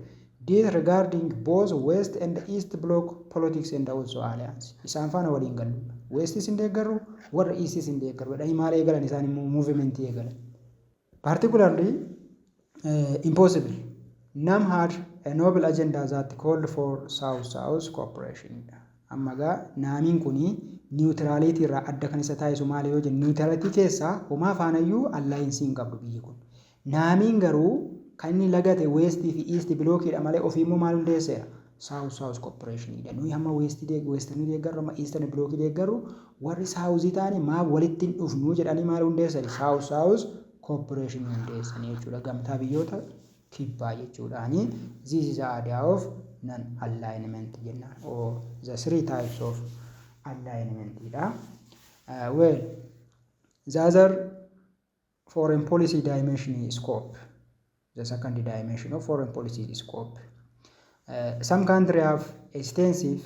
disregarding both West and East bloc politics and also alliance. Isaan faana waliin galu. Westis hin deeggarru, warra Eastis hin deeggarru jedhanii maal eegalan? Isaan immoo movementii eegalan. Particularly impossible. NAM had a noble agenda that called for South-South cooperation. Amma gaa NAMiin kuni neutrality irraa adda kan isa taasisu maali yoo jennu, neutrality keessaa homaa faanayyuu allianceii hin qabdu biyyi kun. NAMiin garuu kan inni lagate Westii fi East blociidha malee ofii immoo maal hundeesseera? South South Cooperationiidha. Nuyi hamma Westii Westernii deeggarru, amma Eastern blocii deeggarru, warri Southii ta'anii maaf walitti hin dhufnu jedhanii maal hundeessani? South South Cooperationii hundeessanii jechuudha. Gamtaa biyyoota kibbaa jechuudhaani. This is the idea of non-alignment jennaan, or the three types of alignment dha. Well, the other foreign policy dimension is scope. The second dimension of foreign policy is scope. Some countries have extensive,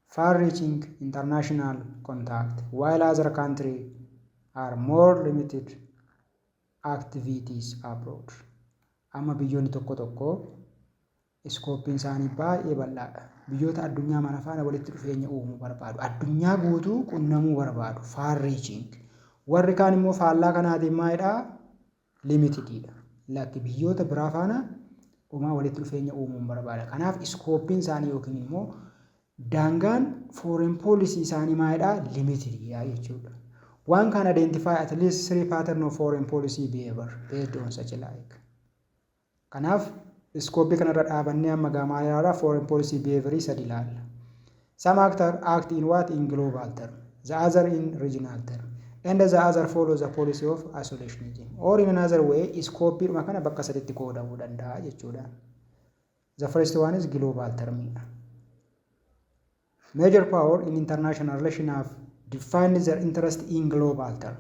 far-reaching international contact, while other countries are more limited activities abroad. Amma biyyoonni tokko tokko scopeiin isaanii baay'ee bal'aadha. Biyyoota addunyaa mara faana walitti dhufeenya uumuu barbaadu. Addunyaa guutuu qunnamuu barbaadu. Far reaching. Warri kaan immoo faallaa kanaatiin maalidhaa? Limitediidha. Lakki, biyyoota biraa faana homaa walitti dhufeenya uumuu hin barbaada. Kanaaf scopeiin isaanii yookiin immoo daangaan foreign policy isaanii maalidhaa? Limitediidha jechuudha. One can identify at least three pattern of foreign policy behavior based on such like. Kanaaf scopeii kanarra dhaabannee amma gaa maal ilaalla? Foreign policy behavior sadi ilaalla. Some actor act in what? In global term, the other in regional term, and the other follow the policy of isolationism. Or in another way, scopeiidhuma kana bakka saditti qoodamuu danda'a jechuudha. The first one is global term. Major power in international relation have defined their interest in global term,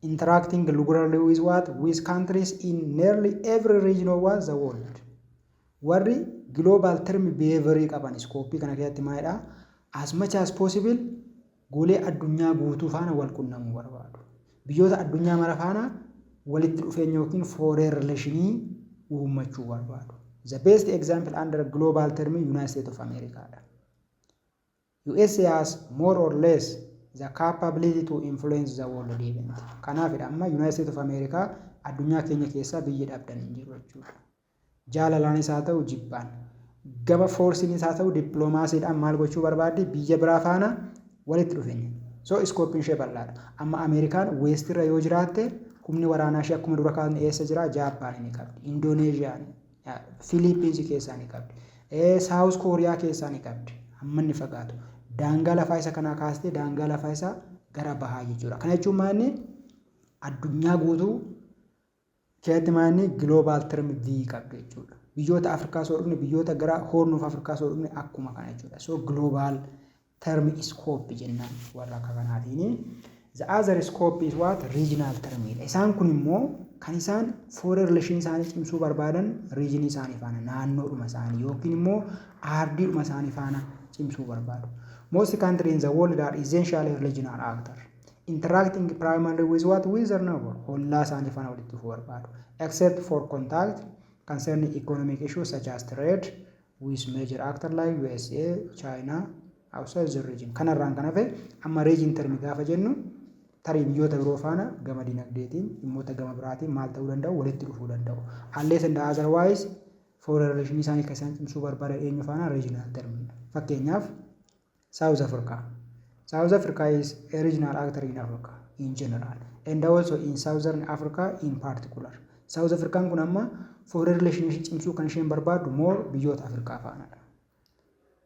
interacting regularly with what? With countries in nearly every region of what? The world. Warri global term behavior qaban scopeii kana keessatti maalidha? As much as possible golee addunyaa guutuu faana wal qunnamuu barbaadu. Biyyoota addunyaa mara faana walitti dhufeenya yookiin foreign relationii uummachuu barbaadu. The best example under global term United States of America dha. USA has more or less the capability to influence the world event. Kanaafidha amma United States of America addunyaa keenya keessaa biyyi dhabdan hin jiru jechuudha. Jaalalaanis haa ta'u jibbaan. Gama forceiinis haa ta'u dippiloomaasiidhaan maal gochuu barbaaddi? Biyya biraa faana walitti dhufeenya. So scopeiin ishee bal'aadha. Amma Ameerikaan westirra yoo jiraatte, humni waraanaa ishee akkuma dura kaasne eessa jira? Jaappaan ni qabdi. Indoneeziyaan, Filiippiinsi keessaa ni qabdi. South Kooriyaa keessaa ni qabdi. Hamma inni fagaatu. Daangaa lafaa isa kanaa kaastee daangaa lafaa isaa gara bahaa jechuudha. Kana jechuun maal? Addunyaa guutuu keessatti maal, global term V qabdi jechuudha. Biyyoota Afrikaa soo dhufne, biyyoota gara Horn of Afrikaa soo dhufne, akkuma kana jechuudha. So global term scope jennaan warra akka kanaatiini. The other scope is what? Regional termidha. Isaan kun immoo kan isaan foreign relation isaanii cimsuu barbaadan region isaanii faana, naannoodhuma isaanii yookiin immoo aardiidhuma isaanii faana cimsuu barbaadu. Most countries in the world are essentially regional actor, interacting primarily with what? With their neighbor. Hollaa isaanii faana walitti dhufuu barbaadu. Except for contact concerning economic issues such as trade with major actor like USA, China, outside the region. Kanarraan kan hafe, amma region term gaafa jennu, tarii biyyoota biroo faana gama dinagdeetiin, dhimmoota gama biraatiin maal ta'uu danda'u? Walitti dhufuu danda'u. Unless and otherwise, foreign relation isaanii kan isaan cimsuu barbaadan eenyu faana? Regional termidha. Fakkeenyaaf, South Africa. South Africa is a regional actor in Africa in general and also in Southern Africa in particular. South African kun amma foreign relation cimsuu kan isheen barbaaddu more biyyoota Afrikaa faanadha.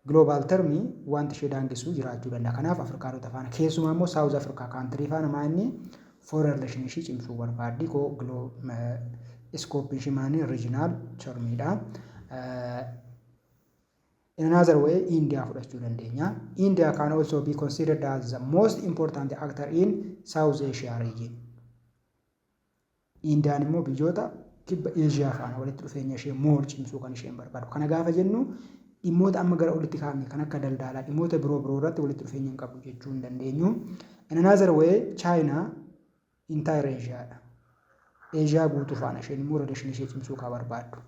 Global termii wanti ishee daangessu jiraachuu danda'a. Kanaaf Afrikaanota faana, keessumaa immoo South Africa country faana maa inni foreign relation ishii cimsuu barbaaddi. Koo scope ishii maani? Regional termiidha. In another way, India fudhachuu dandeenya. India can also be considered as the most important actor in South Asia region. Indiyaan immoo biyyoota kibba Eeshiyaa faana walitti dhufeenya ishee more cimsuu kan isheen barbaadu. Kana gaafa jennu, dhimmoota amma gara olitti kaafne kan akka daldalaa, dhimmoota biroo biroo irratti walitti dhufeenya hin qabu jechuu hin dandeenyu. In another way, China entire Asiaadha. Eeshiyaa guutuu faana isheen immoo relation ishee cimsuu kan barbaaddu.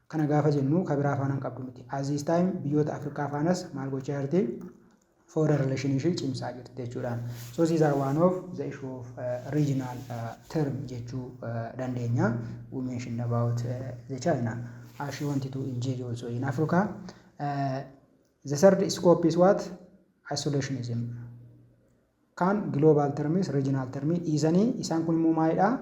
Kana gaafa jennu kan biraa faana hin qabdu miti. At this time biyyoota Afrikaa faanas maal gochaa jirti? Foreign relation ishee cimsaa jirti jechuudha. So these are one of the issue of regional term jechuu dandeenya. We mentioned about the China as she wanted to engage also in Africa. The third scope is what? Isolationism. Kan global termis regional termii dhiisanii, isaan kun immoo maalidhaa?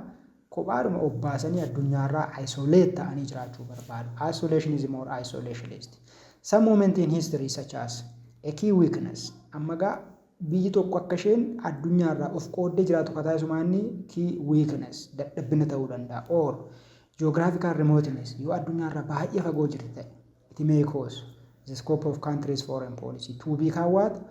Kophaadhuma obbaasanii addunyaarraa isolate ta'anii jiraachuu barbaadu. Isolationism or isolationist. Some moment in history such as a key weakness. Amma gaa biyyi tokko akka isheen addunyaarraa of qooddee jiraatu kan taasisu maanni? Key weakness, dadhabbina ta'uu danda'a. Or geographical remoteness, yoo addunyaarraa baay'ee fagoo jirti ta'e, it may cause the scope of country's foreign policy to become what?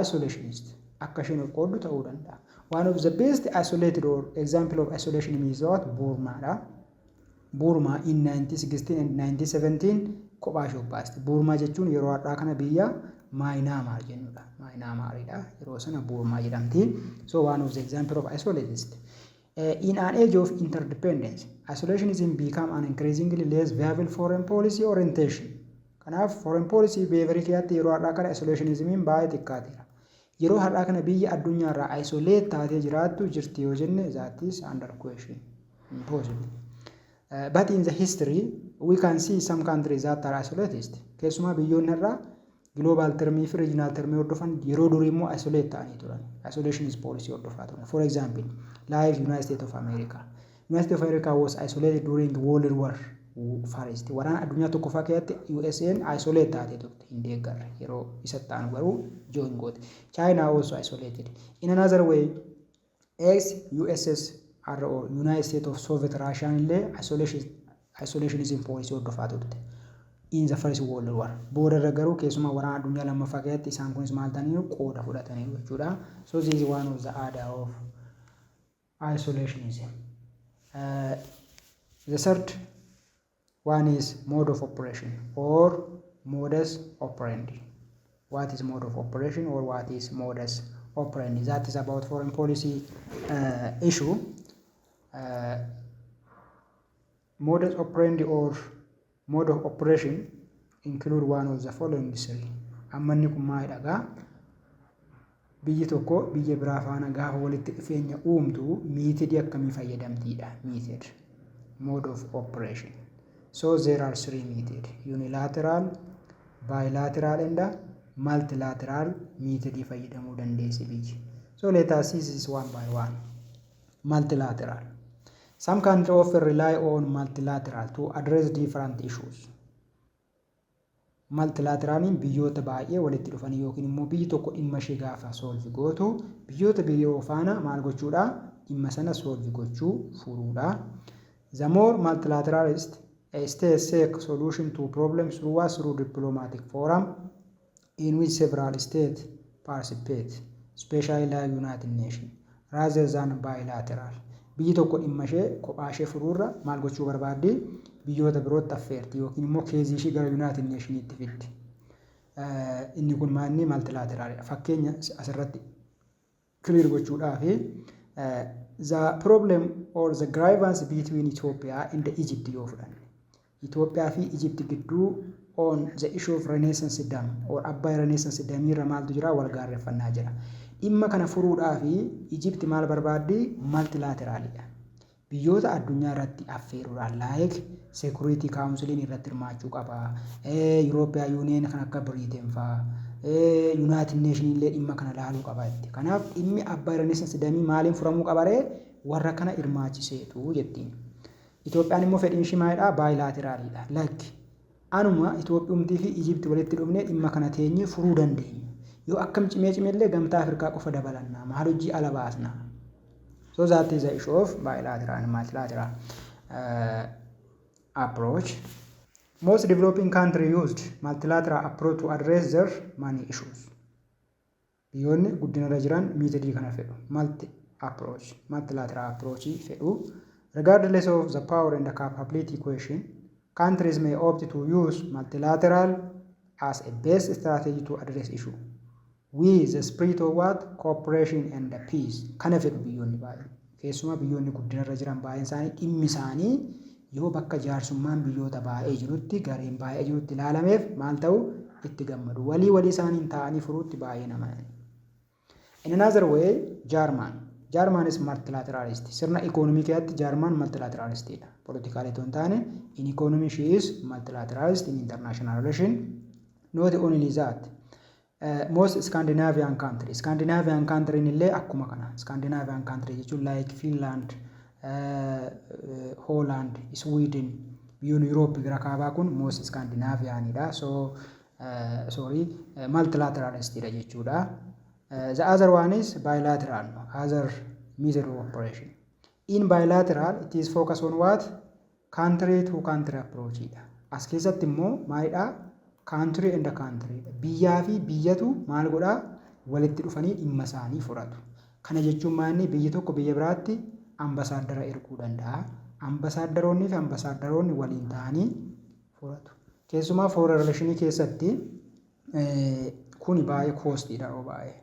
Isolationist. Akka isheen of qooddu ta'uu danda'a. One of the best isolated or example of isolation is what? Burmaadha. Burma in 1916 and 1917 kophaa ishee baaste. Burmaa jechuun yeroo har'aa kana biyya Maayinaamaar jennudha. Maayinaamaaridha. Yeroo sana Burmaa jedhamti. So one of the example of isolationist. In an age of interdependence, isolationism become an increasingly less viable foreign policy orientation. Kanaaf foreign policy behavior keessatti yeroo har'aa kana isolationismiin baay'ee xiqqaateera. Yeroo har'aa kana biyya addunyaarraa isolate taatee jiraattu jirti yoo jenne, that is under question. Impossible. But in the history we can see some countries that are isolated. Keessumaa biyyoonni irraa global termii fi regional termii hordofan yeroo durii immoo isolate ta'anii turan. Isolationist policy hordofaa turan. For example, like United States of America. United States of America was isolated during World War First. Waraana addunyaa tokkoffaa keessatti USA'n isolate taatee turte, hin deeggarre. Yeroo isa ta'an garuu join goote. China also isolated. In another way, ex USSR or United States of Soviet Russian illee isolationism policy hordofaa turte. In the First World War. Boodarra garuu keessumaa waraana addunyaa lammaffaa keessatti isaan kunis maal ta'aniiru? Qooda fudhataniiru jechuudha. So this is one of the idea of isolationism. The third one is mode of operation or modus operandi. What is mode of operation or what is modus operandi? That is about foreign policy issue. Modus operandi or mode of operation include one of the following three. Amma inni kun maalidha gaa? Biyyi tokko biyya biraa faana gaafa walitti dhufeenya uumtu methodii akkamii fayyadamtiidha? Method. Mode of operation. So there are three method. Unilateral, Bilateral and multilateral methodii fayyadamuu dandeessi biyyi. So let us see this one by one. Multilateral. Some countries often rely on multilateral to address different issues. Multilateraliin biyyoota baay'ee walitti dhufanii yookiin immoo biyyi tokko dhimma ishee gaafa solve gootu, biyyoota biroo faana maal gochuudha? Dhimma sana solve gochuu, furuudha. The more multilateralist a state seek solution to problems through what? Through diplomatic forum in which several states participate, especially like United Nations, rather than bilateral. Biyyi tokko dhimma ishee kophaa ishee furuurra maal gochuu barbaaddi? Biyyoota birootti affeerti yookiin immoo caseii ishee gara United Nationitti fiddi. Inni kun maanni multilateralidha. Fakkeenya asirratti clear gochuudhaafi, the problem or the grievance between Ethiopia and Egypt yoo fudhanne, Itoophiyaa fi Egypt gidduu on the issue of Renaissance Dam or Abbay Renaissance Dam irra maaltu jira? Wal gaarreeffannaa jira. Dhimma kana furuudhaafi Egypt maal barbaaddi? Multilateralidha. Biyyoota addunyaa irratti affeeruudhaan, like Security Counciliin irratti hirmaachuu qaba. European Union kan akka Britain fa'aa. United Nation illee dhimma kana laaluu qaba jetti. Kanaaf dhimmi Abbay Renaissance Damii maaliin furamuu qaba ree? Warra kana hirmaachiseetu jettiin. Itoophiyaan immoo fedhiin ishii maalidhaa? Bilateralidha. Lakki, anuma Itoophiyumtii fi Ijipti walitti dhufnee dhimma kana teenyee furuu dandeenya. Yoo akkam cimee cimellee Gamtaa Afrikaa qofa dabalannaa, maal hojii ala baasna. So that is the issue of bilateral and multilateral approach. Most developing countries used multilateral approach to address their many issues. Biyyoonni guddinarra jiran methodii kana fedhu. Multi approach, multilateral approach fedhu. Regardless of the power and the capability question, countries may opt to use multilateral as a best strategy to address issue with the spirit of what? Cooperation and the peace. Kana fedhu biyyoonni baay'een. Keessumaa biyyoonni guddinarra jiran baay'een isaanii dhimmi isaanii yoo bakka jaarsummaan biyyoota baay'ee jirutti, gareen baay'ee jirutti ilaalameef maal ta'u itti gammadu. Walii walii isaaniin ta'anii furuutti baay'ee namanani. In another way, German. German is multilateralist. Sirna economy keessatti German multilateralistidha. Politically otoo hin taane, in economy she is multilateralist in international relation. Not only that, most Scandinavian country. Scandinavian country illee akkuma kana. Scandinavian country jechuun like Finland, Holland, Sweden, biyyoonni Europe gara kaabaa kun most Scandinavianidha. So, sorry, multilateralistidha jechuudha. The other one is bilateral, other method of operation. In bilateral, it is focus on what? Country to country approach dha. As keessatti immoo maalidha? Country and country. Biyyaa fi biyyatu maal godhaa? Walitti dhufanii dhimma isaanii furatu. Kana jechuun maalni? Biyyi tokko biyya biraatti ambasaaddara erguu danda'a. Ambasaaddoroonni fi ambasaaddoroonni waliin ta'anii furatu. Keessumaa foreign relationii keessatti kuni baay'ee costlyidha, yeroo baay'ee.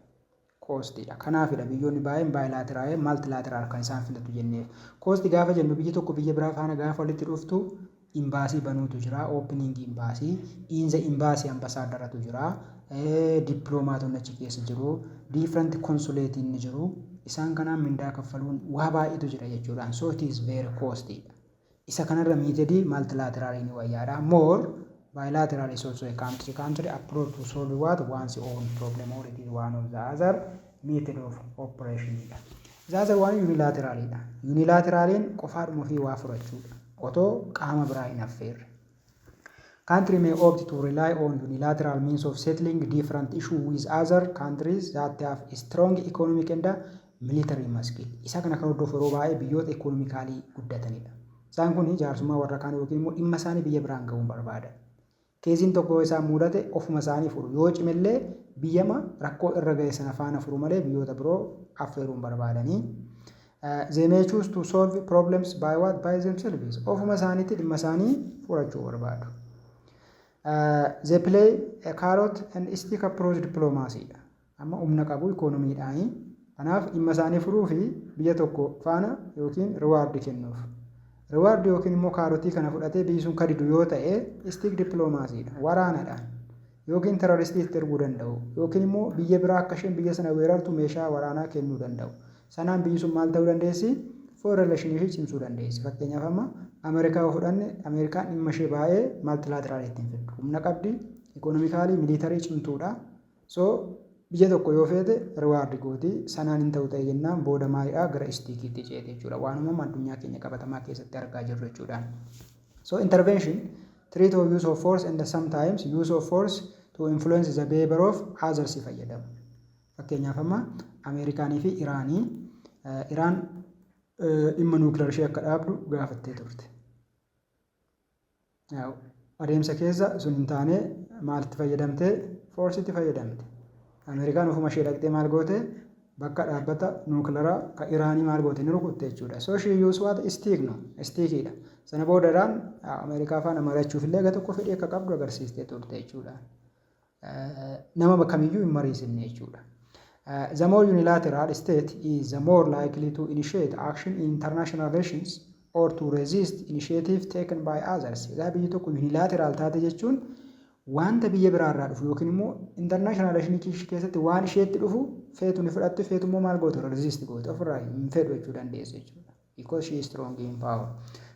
Costlyidha. Kanaafidha biyyoonni baay'een bilateral, multilateral kan isaan filatu jenneef. Cost gaafa jennu, biyyi tokko biyya biraa faana gaafa walitti dhuftu embassy banuutu jira. Opening embassy. In the embassy ambasaadaratu jira. Dippiloomaatonni achi keessa jiru. Different consulateiin ni jiru. Isaan kanaan mindaa kaffaluun waa baay'eetu jira jechuudha. So it is very costly. Isa kanarra methodii multilateralii ni wayyaadha. More bilateral is also a country country approach to solve what? One's own problem, or it is one of the other method of operation dha. The other one unilateralidha. Unilateraliin qofaadhuma ofii waa furachuudha. Otoo qaama biraa hin affeerre. Country may opt to rely on unilateral means of settling different issue with other countries that have a strong economic and military muscle. Isa kana kan hordofu yeroo baay'ee biyyoota economically guddatanidha. Isaan kun jaarsummaa warra kaan yookiin immoo dhimma isaanii biyya biraan ga'uun barbaadan. Caseiin tokko isaan mudate ofuma isaanii furu. Yoo cimellee biyyama rakkoo irra ga'e sana faana furu malee biyyoota biroo affeeruun barbaadanii. They may choose to solve problems by what? By themselves. Ofuma isaaniitti dhimma isaanii furachuu barbaadu. They play a carrot and stick approach diplomacy dha. Amma humna qabu ikoonomiidhaanii. Kanaaf dhimma isaanii furuu fi biyya tokko faana yookiin reward kennuuf. Reward yookiin immoo carrotii kana fudhatee biyyi sun kadidu yoo ta'e, stick diplomacy dha. Waraanadhaan. Yookiin terroristiitti erguu danda'u. Yookiin immoo biyya biraa akka isheen biyya sana weerartu meeshaa waraanaa kennuu danda'u. Sanaan biyyi sun maal ta'uu dandeessi? Foreign relation ishee cimsuu dandeessi. Fakkeenyaaf amma Ameerikaa yoo fudhanne, Ameerikaan dhimma ishee baay'ee multilateral ittiin fiddu. Humna qabdi, Economically, military cimtuudha. So biyya tokko yoo feete reward gooti, sanaan hin ta'u ta'e jennaan booda maalidhaa gara stickiitti ceete jechuudha. Waanuma addunyaa keenya qabatamaa keessatti argaa jirru jechuudhaan. So intervention, threat of use of force and sometimes use of force to influence the behavior of others fayyadamu. Fakkeenyaaf, amma Ameerikaanii fi Iraanii, Iraan dhimma nuclear ishee akka dhaabdu gaafattee turte. Adeemsa keessa sun hin taane, maalitti fayyadamtee? Forceitti fayyadamte. Ameerikaan ofuma ishee dhaqxee maal goote? Bakka dhaabbata nuclearaa kan Iraanii maal goote? Ni rukutte jechuudha. So she use what? Stick, no, stickiidha. Sana booda Iraan Ameerikaa faana mari'achuuf illee gara tokko fedhii akka qabdu agarsiistee turte jechuudha. Nama kamiyyuu hin mariisinne jechuudha. The more unilateral state is, the more likely to initiate action in international relations or to resist initiative taken by others. Egaa biyyi tokko unilateral taate jechuun wanta biyya biraarraa dhufu yookiin immoo international relations keessatti waan isheetti dhufu feetu ni fudhattu, feetu immoo maal gootu? Resist gootu, ofirraa hin fedhu jechuu dandeessu jechuudha. Because she is strong in power.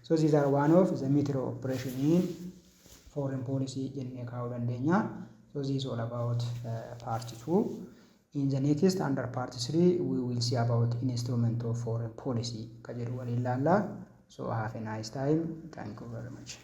So these are one of the method of operation in foreign policy jennee kaa'uu dandeenya. So this is all about part 2. In the next, under part 3, we will see about instrument of foreign policy ka jedhu waliin ilaalla. So have a nice time. Thank you very much.